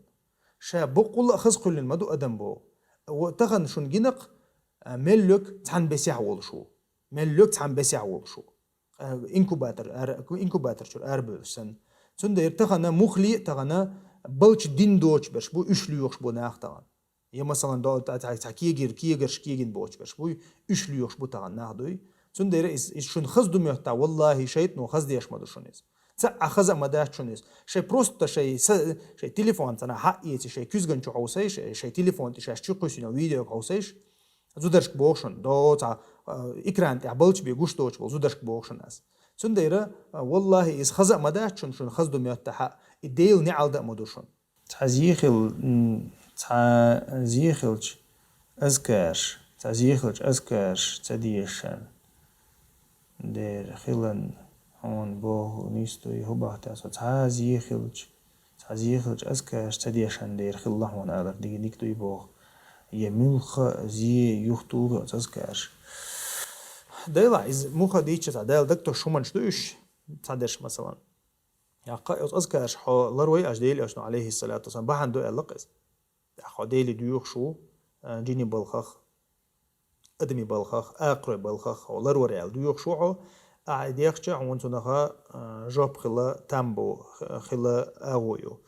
Ша боккъалла а хаза кхоьллина ма ду адам боху. Ва тахана шуна гина-кх, а, мел лоьгу цхьана бесехь волуш ву. Мел лоьгу цхьана бесехь волуш ву. А, инкубатор, ара-, инкубатор чуьра арабевлча санна. Цундела тахана муххале а тахана балча дин доцуш берш бу, уьш лоьхуш бу нах тахана. Я, масалан, до-, та-, цхьа, цхьа кегар-, кегарш кегина боцуш берш буй, уьш лоьхуш бу тахана нах дуй. Цундела иза, иза шуна хаза ду моьттахь, валлахьи, шайтано хаза деш ма ду шуна иза. Цхьа а хаза а ма дац шуна иза. Шайн просто шайн са-, шайн телефон цхьана хьаэций, шайн куьзган чу хьовсийша, шайн телефон тӀе шаьш чу кхуьссина видео хьовсийша. Зударшка боху шуна, до цхьа, а, экран тӀехь балча бен гуш доцуш болу зударшка боху шуна ас. Цундела, а, валлахьи, иза хаза а ма дац шуна, шуна хаза ду моьттахь, и Делан неӀалт а ма ду шуна. Цхьа зе хила, м, цхьа зе хилча азкарш, цхьа зе хилча азкарш ца дешан дера хилан хьуна боху нийса дуй, хӀун боху те со, цхьа зе хилча, цхьа зе хилча азкарш ца дешан дера хилла хьуна алар дика, дика дуй боху. Я муьлхха зе юхатуху оцу азкарш. Делахь, иза муха дийцча цхьа Дала дагтош хӀуманаш ду уьш, цхьа дерш, масалан. Яккха оцу азкарш хьо ларвай аша Дела элчано, алейхиссалату вассалам, бахьана ду аьлла-кх иза. Хьо Деле доьхуш ву, а, жинийн балхах, адамийн балхах, акхаройн балхах хьо ларвар аьлла доьхуш ву хьо, ахьа и дехча хьуна цунах, а, жоп хила там бу, х-, хила агӀо ю.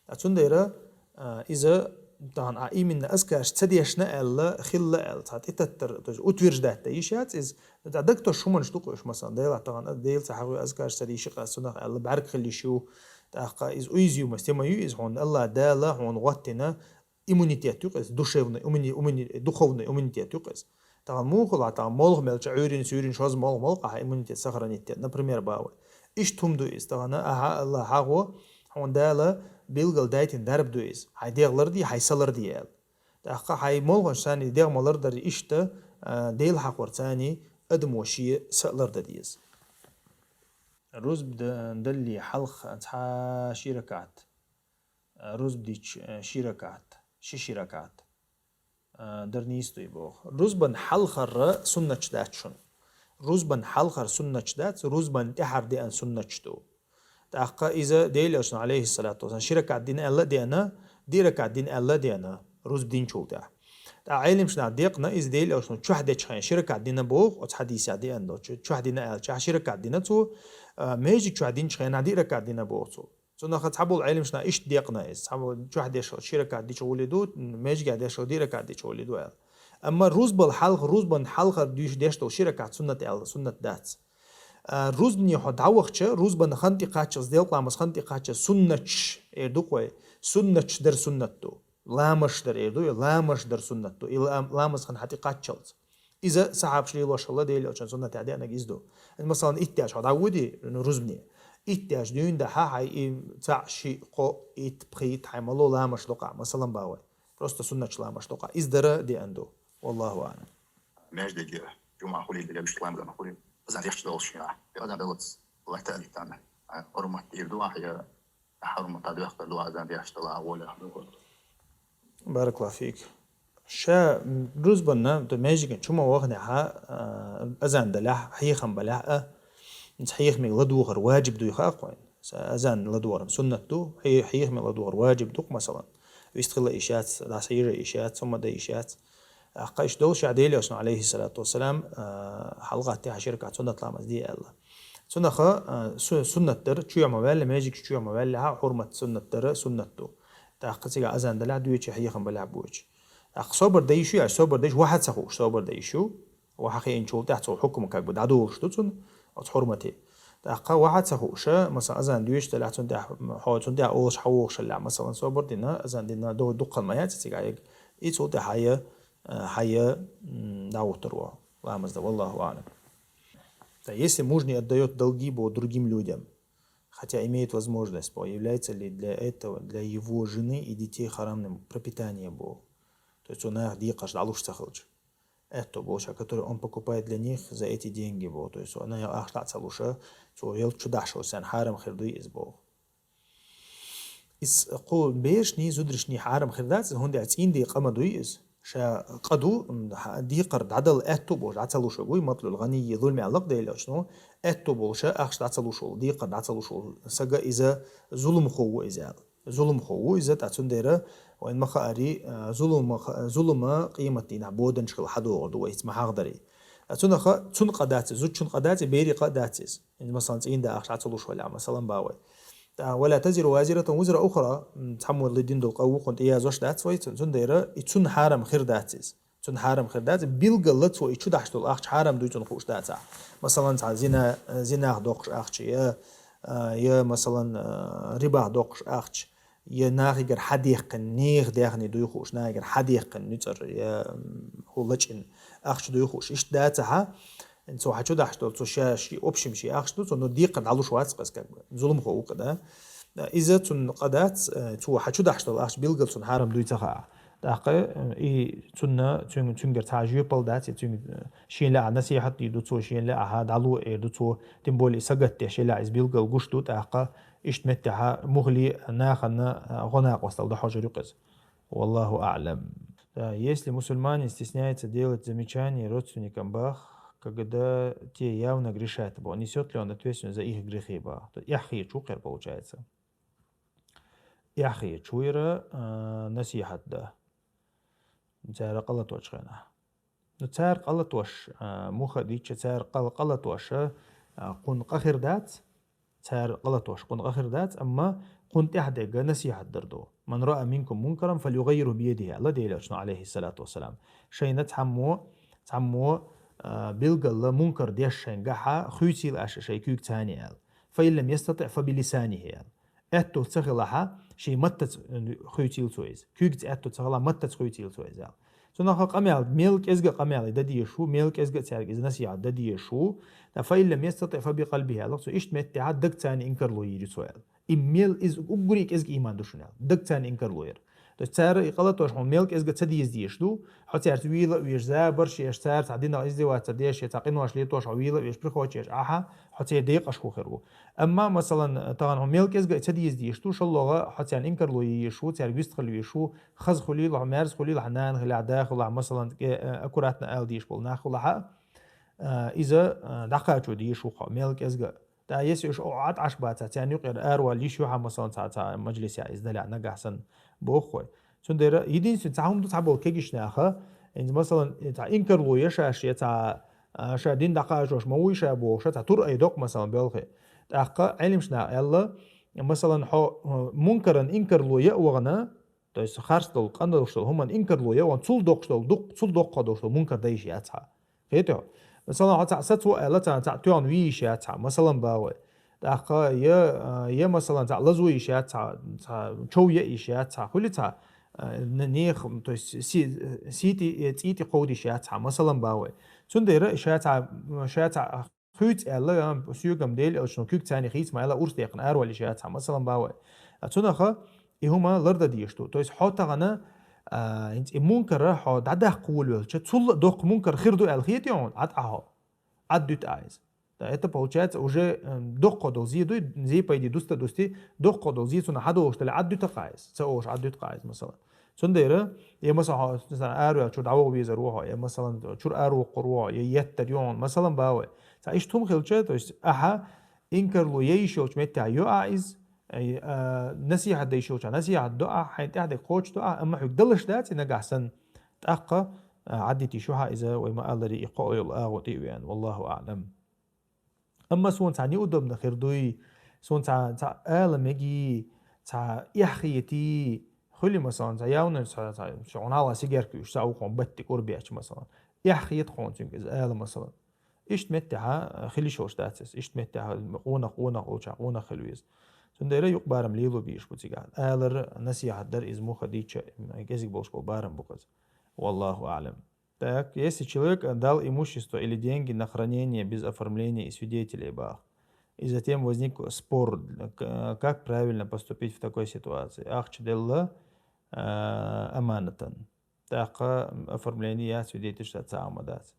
А цундела, а, иза тахана а именно азкарш ца дешна аьлла, хилла аьлла, цхьа тӀетаттар, то есть утверждать дан йиш яц иза, ТӀаккха дагтош хӀуманаш ду-кх уьш, масалан, Делахь тахана, Дела ца хьахаве азкарш ца дийши къа цунах аьлла, бӀаьрг хила йиш ю. ТӀаккха иза уязвимость ма ю иза хьуна, Аллах Дала хьуна гӀоттина иммунитет ю-кх иза, душевный иммуни-, иммуни-, духовный иммунитет ю-кх иза. Тахана муха хила, тахана молха мелча, Ӏуьйрина, суьйрина, шозза молха мел къахьа иммунитет сохранить дина, например, бахьа вай. Иштта хӀума ду иза, тахана, ахьа, Аллах хьахо, хьуна Дала билгал дайтина дарба ду иза. Хьайн дегӀ ларде, хьайн са ларде аьлла. ТӀаккха хьайн молханаш санна дегӀ ма лардарий иштта, а, Дела хьахор царний адамо шен са а лардан деза. Рузба д-, далле хьалха цхьа ши ракаӀат, а, рузба дича, а, ши ракаӀат, ши ши ракаӀат, а, дар нийса дуй боху. Рузбан хьалхара суннаташ дац шуна. Рузбан хьалхара суннаташ дац, рузбан тӀаьхьара деана суннаташ ду. ТӀаккха иза Дела элчано, алейхиссалату вассалам, ши ракаӀат дина аьлла а деана, диъ ракаӀат дина аьлла а деана, рузба динчул тӀаьхьа. ТӀаккха Ӏеламнаха декъна иза Дела элчано чохь дечу хенахь ши ракаӀат дина боху, оцу хьадисехь деана долчу, чохь дина аьлчахь ши ракаӀат дина цо, а, межиг чохь динчу хенахь диъ ракаӀат дина боху цо. Цунах цхьаболу Ӏеламнаха иштта декъна иза, цхьаболу чохь деш ши ракаӀат дича гӀоле ду, межигехь деш диъ ракаӀат дича гӀоле ду аьлла. Амма рузбал хьалха, рузбан хьалхара дуьйш деш долу ши ракаӀат суннат аьлла, суннат дац. А, рузбане хьо дӀавахча, рузбан хан тӀе кхаччалц, делкъа ламаз хан тӀе кхаччалц суннаташ эр ду-кх вай. Суннаташ дар суннат ду. Ламазаш дар эр ду, ламазаш дар суннат ду. И ла-, ламаз хан хьан тӀе кхаччалц. Иза сахьабаш лелош хилла, Дела элчан суннатехь деанарг иза ду. Масалан, итт даьш хьо дӀавуди, ну, рузбане. Итт даьш дуьйна дахьа, хьайн и цхьаъ, шиъ, кхоъ, итт, пхийтта, хьайн мало ламазаш доккхахь, масалан, бахьа вай. Просто суннаташ ламазаш доккхахь. Иза дара деана ду. Валлаху аълам. Междиге жумӀа хуьлийла, лебаш ламазан хуьлийла. Азан дехча долуш я. Азан даллалц латта алийтана. Хьурмат дийр ду ахь я, хьурмат а доьхкар ду азан дехча дала а волехь. Баракаллаху фик. Ша, м, рузбанна, то межиган чу ма вахнехьа, а, азан далехь, хьехам балехь а, хьехамиг ладугӀар ваджиб дуй хаьа кхойн. Са-, азан ладугӀар суннат ду, хье-, хьехамиг ладугӀар ваджиб ду-кх, масалан. Вистхила йиш яц, дӀасахьежа йиш яц, хӀума дан йиш яц. Аккха иштта долуш а Дела элчано, алейхиссалату вассалам, а, хьалгӀатти хьан ши ракаӀат суннат ламаз де аьлла. Цунаха, а, су-, суннат дар, чу ма ваьлла, маьждиг чу ма ваьлла, хьа хьурмат суннат дар, суннат ду. ТӀаккха цига азан далахь доьчу, хьехам балахь боьчу. ТӀаккха собар дайшу, аш собар дайшу, ваха ца хууш, собар дайшу. Ваха хиъначул тӀехь цо хьукма как бы дӀадолуш ду цунна, оцу хьурмате. ТӀаккха ваха ца хууша, масала, азан доьшуш далахь, цунна тӀехь, хьо, цунна тӀехь олуш, хьавогӀуш хилла, масала, собар дина, азан дина, ду-, дуккха ма яц цига хьайга. И цул тӀехь хьая, а, хьая, м, дӀагӀуттар ву, ламаз да, валлаху аълам. Да, если муж не отдаёт долги бо другим людям, хотя имеет возможность, бо, является ли для этого, для его жены и детей харамным пропитание бо? То есть цо наха декхарш дӀалуш ца хилча. Аьтто болча, который он покупает для них за эти деньги бо. То есть цо наха ахча дӀа ца луша, цо ялчу дахьаш, сен хьарам хир дуй иза бо. Ис кху бешний, зудришний хьарам хир дац, хӀунда аьлча цӀийнде къа ма дуй иза. Ша къа ду, м, хьа-, декхар дӀадала аьтто болуш, дӀа ца луш вуй, матлул гӀанийи зулми аьлла-кх Делан элчано, аьтто болуша ахча дӀа ца луш волу, декхар дӀа ца луш волу сага иза зуламхо ву иза аьлла. Зуламхо ву иза, тӀа цундела вайн ма хаари, а, зулама, зулама къематдийнахь боданаш хила хьадогӀур ду вай, хӀинца ма хьахдари. ТӀа цунаха, цунна къа дац иза, зудчунна къа дац иза, берий къа дац иза. Хьинца, масалан, цӀийнда ахча дӀа ца луш валахь, масалан, бавай. ТӀа, «Ва ла тазиру вазиратун визра ухра», м, цхьаммо ледина долу къа вукхунна тӀеязваш дац вай, цун-, цундела и цунна хьарам хир дац иза. Цунна хьарам хир дац, билггала цо и чу дахьаш долу ахча хьарам дуй цунна хууш дацахь. Масалан, цхьа зина, зинах доккхуш ахча, я, а, я, масалан, а, рибах доккхуш ахча, я нахигара хьадехкина, нехан даьхни дуй хууш, нахигара хьадехкина нуьцкъара, я, м, хӀу лачкъина ахча дуй хууш. Иштта дацахьа, цо хьа чу дахьаш долу, цо ша ши, общем ши ахча ду, цо, ну, декхар дӀалуш вац-кх иза, как бы, зуламхо ву-кх, да. Иза цунна къа дац, э, цо хьа чу дахьаш долу ахча билггала цунна хьарам дуй ца хаахь. ТӀаккха, э, и цунна, цуьнга, цуьнгара цхьа жоьпалла дац, и цуьнга, э, шен лаахь насихьат дийр ду цо, шен лаахь дӀало эр ду цо, тем более сагатдеш, шен лаахь иза билггала гуш ду, тӀаккха иштта меттехьа мухли нахана, э, гӀо-накъосталла дан хьожур ю-кх иза. Валлаху аълам. Да, если мусульманин стесняется делать замечания родственникам, бах, когда те явно грешат, бах, несёт ли он ответственность за их грехи, бах? То есть эхь хеташ ву-кх хӀара, получается. Эхь хеташ ву хӀара, а, насихьат дан цара къа латочу хенахь. Ну, цара къа латош, а, муха дича, цара къа-, къа латоша, а, кхунна къа хир дац, цара къа латош кхунна къа хир дац, амма кхунна тӀаьхьа дерг насихьат дар ду. «Ман раа минкум мункаран фалюгаййирху биядихи», аьлла Делан элчано, алейхиссалату вассалам. Шайна цхьаммо, цхьаммо, а, билггала мункар деш шайна гахь, хуьйцийла аша шайн куьйгаца аьлла. «Фа ин лам ястатиъ фа билисанихи», аьлла. Аьтто ца хилахь, шен маттаца хуьйцийла цо иза. Куьйгаца аьтто ца хилахь, маттаца хуьйцийла цо иза аьлла. Цунах къамел, мел кӀезга а къамел дан дезаш ву, мел кӀезга а цаьрга иза насихьат дан дезаш ву. ТӀаккха «фа ин лам ястатиъ фа бикъалбихи», аьлла, цо иштта меттехь дагца инкарло йийр ю цо аьлла. И мел иза уггаре а кӀезга ийман ду шуна аьлла, дагца инкарло яр. То есть цара и къа латош хьуна мел кӀезга а ца деза дезаш ду, хьо цаьрца вийла а веш, забарш еш, цара цхьа динах издеваться деш, я цхьа къинош летош хьо вийла а веш, прихочеш ахьа, хьо церан декъашхо хир ву. Амма, масалан, тахана хьуна мел кӀезга а ца деза дезаш ду, шолгӀа хьо царна инкарло йийр йиш ву, цаьрга вистхила веш ву, хаза хуьлийла хьо, маьрза хуьлийла хьо, нана хилахь, да хилахь, масалан, тӀе, а, аккуратно ала дезаш болу нах хилахь, а, иза, а, дӀакхачо дезаш ву хьо, мел кӀезга а. ТӀаккха если уьш Ӏа-, Ӏаш бацахь, царна юкъера аравала йиш ю хьан, масалан, цхьа, цхьа мажлисехь иза далахь нагахь санна, боху вай. Цундела единственное, цхьа хӀума ду цхьаболу кегийчу наха, хӀинца, масалан, цхьа инкарло я шаьш, я цхьа, а, ша дин дӀакхачош ма вуй ша бохуш, цхьа тур айдоккху, масалан, белхи. ТӀаккха Ӏелимаш наха аьлла, масалан, хьо, а, мункаран инкарло я а вахана, то есть харц долу, къа долуш долу хӀуманна инкарло я а вахана, цул доккхуш долу дукх-, цул доккхо долуш долу мункар дан йиш яц хьан. Кхетий хьо? Масалан, хьо цхьа сацо аьлла, цхьа, цхьа тоьхна виййиш яц хьан, масалан, бавай. ТӀаккха я, я, масалан, цхьа лазо йиш яц хьан, цхьа чов яа йиш яц хьан, хуьли цхьа, а, н-, нех, то есть си-, сийти, э, цӀийти кховдийш яц хьан, масалан, бавай. Цундела ша цхьа, ша цхьа хуьйцу аьлла, а, соьгам Делан элчано куьг царна хийца ма аьлла, урс дехкана аравала йиш яц хьан, масалан, бавай. А цунаха и хӀума лардан дезаш ду. То есть хьо тахана, а, хӀинца и мункара хьо дӀадаккха волавелча, цул а доккха мункар хир ду аьлла хетий хьуна, Ӏад Ӏа хьо. Ӏад дуьту Ӏа иза. Да, это получается уже, м, доккхо долу зе дуй, зе пайде дуста дусти, доккхо долу зе цунах хьадолуш дале, Ӏад дуьту-кх Ӏа иза. Ца олуш Ӏад дуьту-кх Ӏа иза, масала. Цундела, я, масала, хьо, цундела араваьлла чуьра дӀавогӀа везар ву хьо, я, масала, чуьра аравоккхур ву хьо, я еттар ю хьуна, масала, бавай. Цхьа иштта хӀума хилча, то есть ахьа инкарло яа йиш йолчу меттехь йо Ӏа иза, ай, а, насихьат дан йиш йолчохь насихьат до Ӏа, хьайна тӀехь дерг кхочуш до Ӏа, амма хьоьга далаш дац и нагахь санна. ТӀаккха, а, Ӏад дитийш ю хьан иза, вай ма-аллара, и кхоъ йолу агӀо тӀе а веана. Валлаху аӀлам. Амма суна цхьа неудобно хир дуй, суна цхьа, цхьа ала мегий, цхьа эхь хетий, хуьли, масалан, цхьа явна, цхьа, цхьа, цхьа гӀуна ала сигар куьйш, цхьа укхун батти кӀур беча, масалан. Эхь хета хьуна цуьнга иза ала, масалан. Иштта меттехьа, а, хила йиш йолуш дац иза. Иштта меттехьа къонах, къонах волча, къонах хила веза. Цундела юкъ барам лело бийш бу цигахь. Алар, насихьат дар иза муха дийча, кӀезиг болуш болу барам бу-кх иза. Валлаху аълам. Так, если человек дал имущество или деньги на хранение без оформления и свидетелей, бах, и затем возник спор, к-, как правильно поступить в такой ситуации? Ахча делла, а, аманатан. ТӀаккха оформление яц, свидетельство ца Ӏама дац.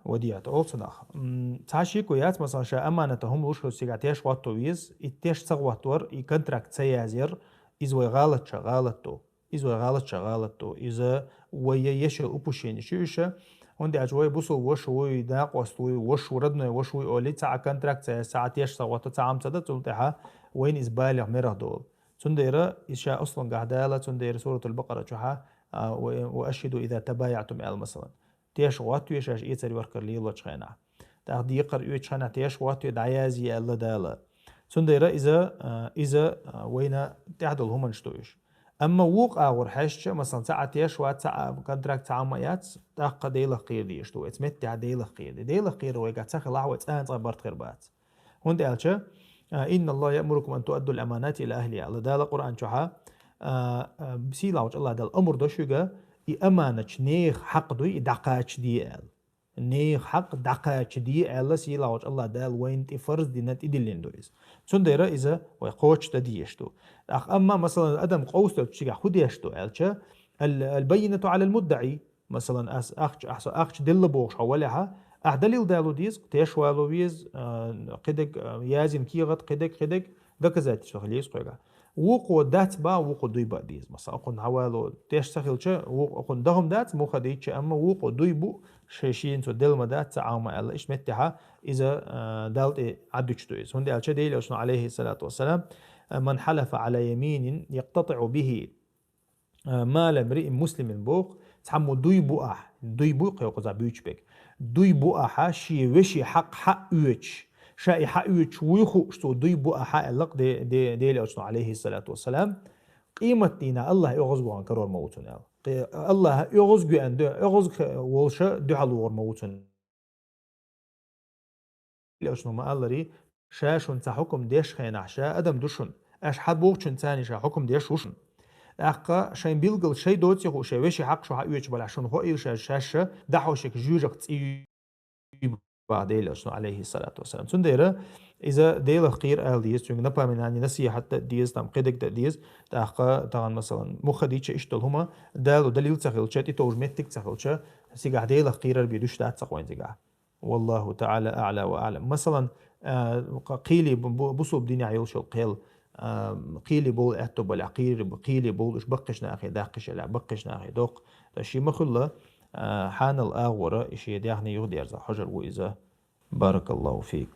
Вадият олу цунах. М, цхьа шеко яц, масалан, ша аманата хӀума луш хилча цигахь теш хӀотто веза, и теш ца хӀоттор, и контракт ца язъяр, иза вай гӀалатча гӀалат ду. Иза вай гӀалатча гӀалат ду. Иза вай я еш йолу упущение шу иша, хӀунда аьлча вай бусул ваша вуй, накъост вуй, ваша ву, родной ваша вуй олий, цхьа а контракт ца яз, цхьа а теш ца хӀотто, цхьа Ӏам ца дан, цул тӀаьхьа вайна иза балех мерах долу. Цундела иза ша аслангахь Дала, цундела Суратул Бакъара чохьа, а, ва, ва ашхиду иза табаягӀтум аьлла, масалан. Теш хӀоттаве шаьш эцар йохкар лелочу хенахь. ТӀаккха декхар оьцучу хенахь теш хӀоттаве дӀаязъе аьлла Дала. Цундела иза, а, иза, а, вайна тӀехь долу хӀуманаш ду уьш. Амма вукху агӀор хьаьжча, масалан, цхьа а теш вац, цхьа а контракт цхьа а ма яц, тӀаккха Делах кхийр дезаш ду. Эца меттехь Делах кхийр де. Делах кхийр вайгахь ца хилахь, вай цкъа а цкъа барт хир бац. ХӀунда аьлча, а, «Инна Аллаха яъмурукум ан туадду ал-аманати ила ахлиха», аьлла Дала Къуръан чохьа, а, а, сийлахьчу Аллах Дала амр до шуьга, и аманаташ нехан хьакъ дуй, и дӀакхачаде аьлла. Нехан хьакъ дӀакхачаде аьлла, сийлахьчу Аллах Дала вайна тӀе фарз дина, тӀедиллина ду иза. Цундела иза вай кхочушдан дезаш ду. ТӀаккха амма, масалан, адам къовсалчу цигахь хӀун деш ду аьлча, ал-, ал-баййинату Ӏалал муддаӀи. Масалан, ас ахча, ас ахча делла бохуш хьо валехьа, ахь далил дало деза, теш вало веза, а, кхидерг, а, язйина кехат, кхидерг, кхидерг, доказательство хила еза кхуьга. Вукхо дац бах, вукхо дуй бан беза. Масалан, кхунна хьан вало, теш ца хилча, вукхо кхунна дахам дац, муха дийча, амма вукхо дуй бу, шайн шена цо делла ма дац, ца Ӏама аьлла. Иштта меттехьа иза, а, Далла тӀе Ӏадуьтуш ду иза. ХӀунда аьлча Делан Элчано, алейхи салату вассалам, а, «Ман халафа Ӏала яминин якътатиӀу бихи, а, мала мриин муслимин», боху, цхьаммо дуй бу ахь, дуй бу кхайкхуза буьйчу бег. Дуй бу ахьа, шен вешин хьакъ хьаъ оьцуш. Ша и хьаъ оьцуш вуй хууш цо дуй бу ахьа аьлла-кх Де-, Де-, Делан Элчано, алейхи салату вассалам, къематдийнахь Аллах оьгӀазгохан карор ма ву цунна аьлла. Кхе-, Аллаха оьгӀазгоьан ду-, оьгӀазг волуша дуьхьал вогӀур ма ву цунна. Элчано ма-алларий, ша шуна цхьа хьукум деш хенахь, ша адам ду шуна. Аша хьан бохучун царний ша хьукум деш ву шуна. ТӀаккха шайн билггал шай доций хуу, шайн вешин хьакъ шу хьан оьцуш балахь шуна хоийла ша, шаьш ша дахьошек жоьжахати цӀий бах Делан Элчано, алейхи салату вассалам. Цундела иза Делах кхийра ала деза, цуьнга напоминание, насихьат дан деза, там кхидерг дан деза. ТӀаккха тахана, масалан, муха дийча иштта долу хӀума, Дала далил ца хилча, тӀетовжа меттиг ца хилча, цигахь Делах кхийрар бен дуьш дац ца кхойн цигахь. Валлаху таӀала аӀла ва аӀлам. Масалан, а, кхийли бу-, бу-, бусулба динехь йолуш йолу кхел, а, кхийли болу аьтто балехь, кхийли, кхийли болу уьш баккхийчу нахе даккхиш елахь, баккхийчу нахе доккху. Ткъа ши ма-хуьлла, а, хьанал агӀора и шен даьхни юхадерза хьожур ву иза. Баракаллаху фик.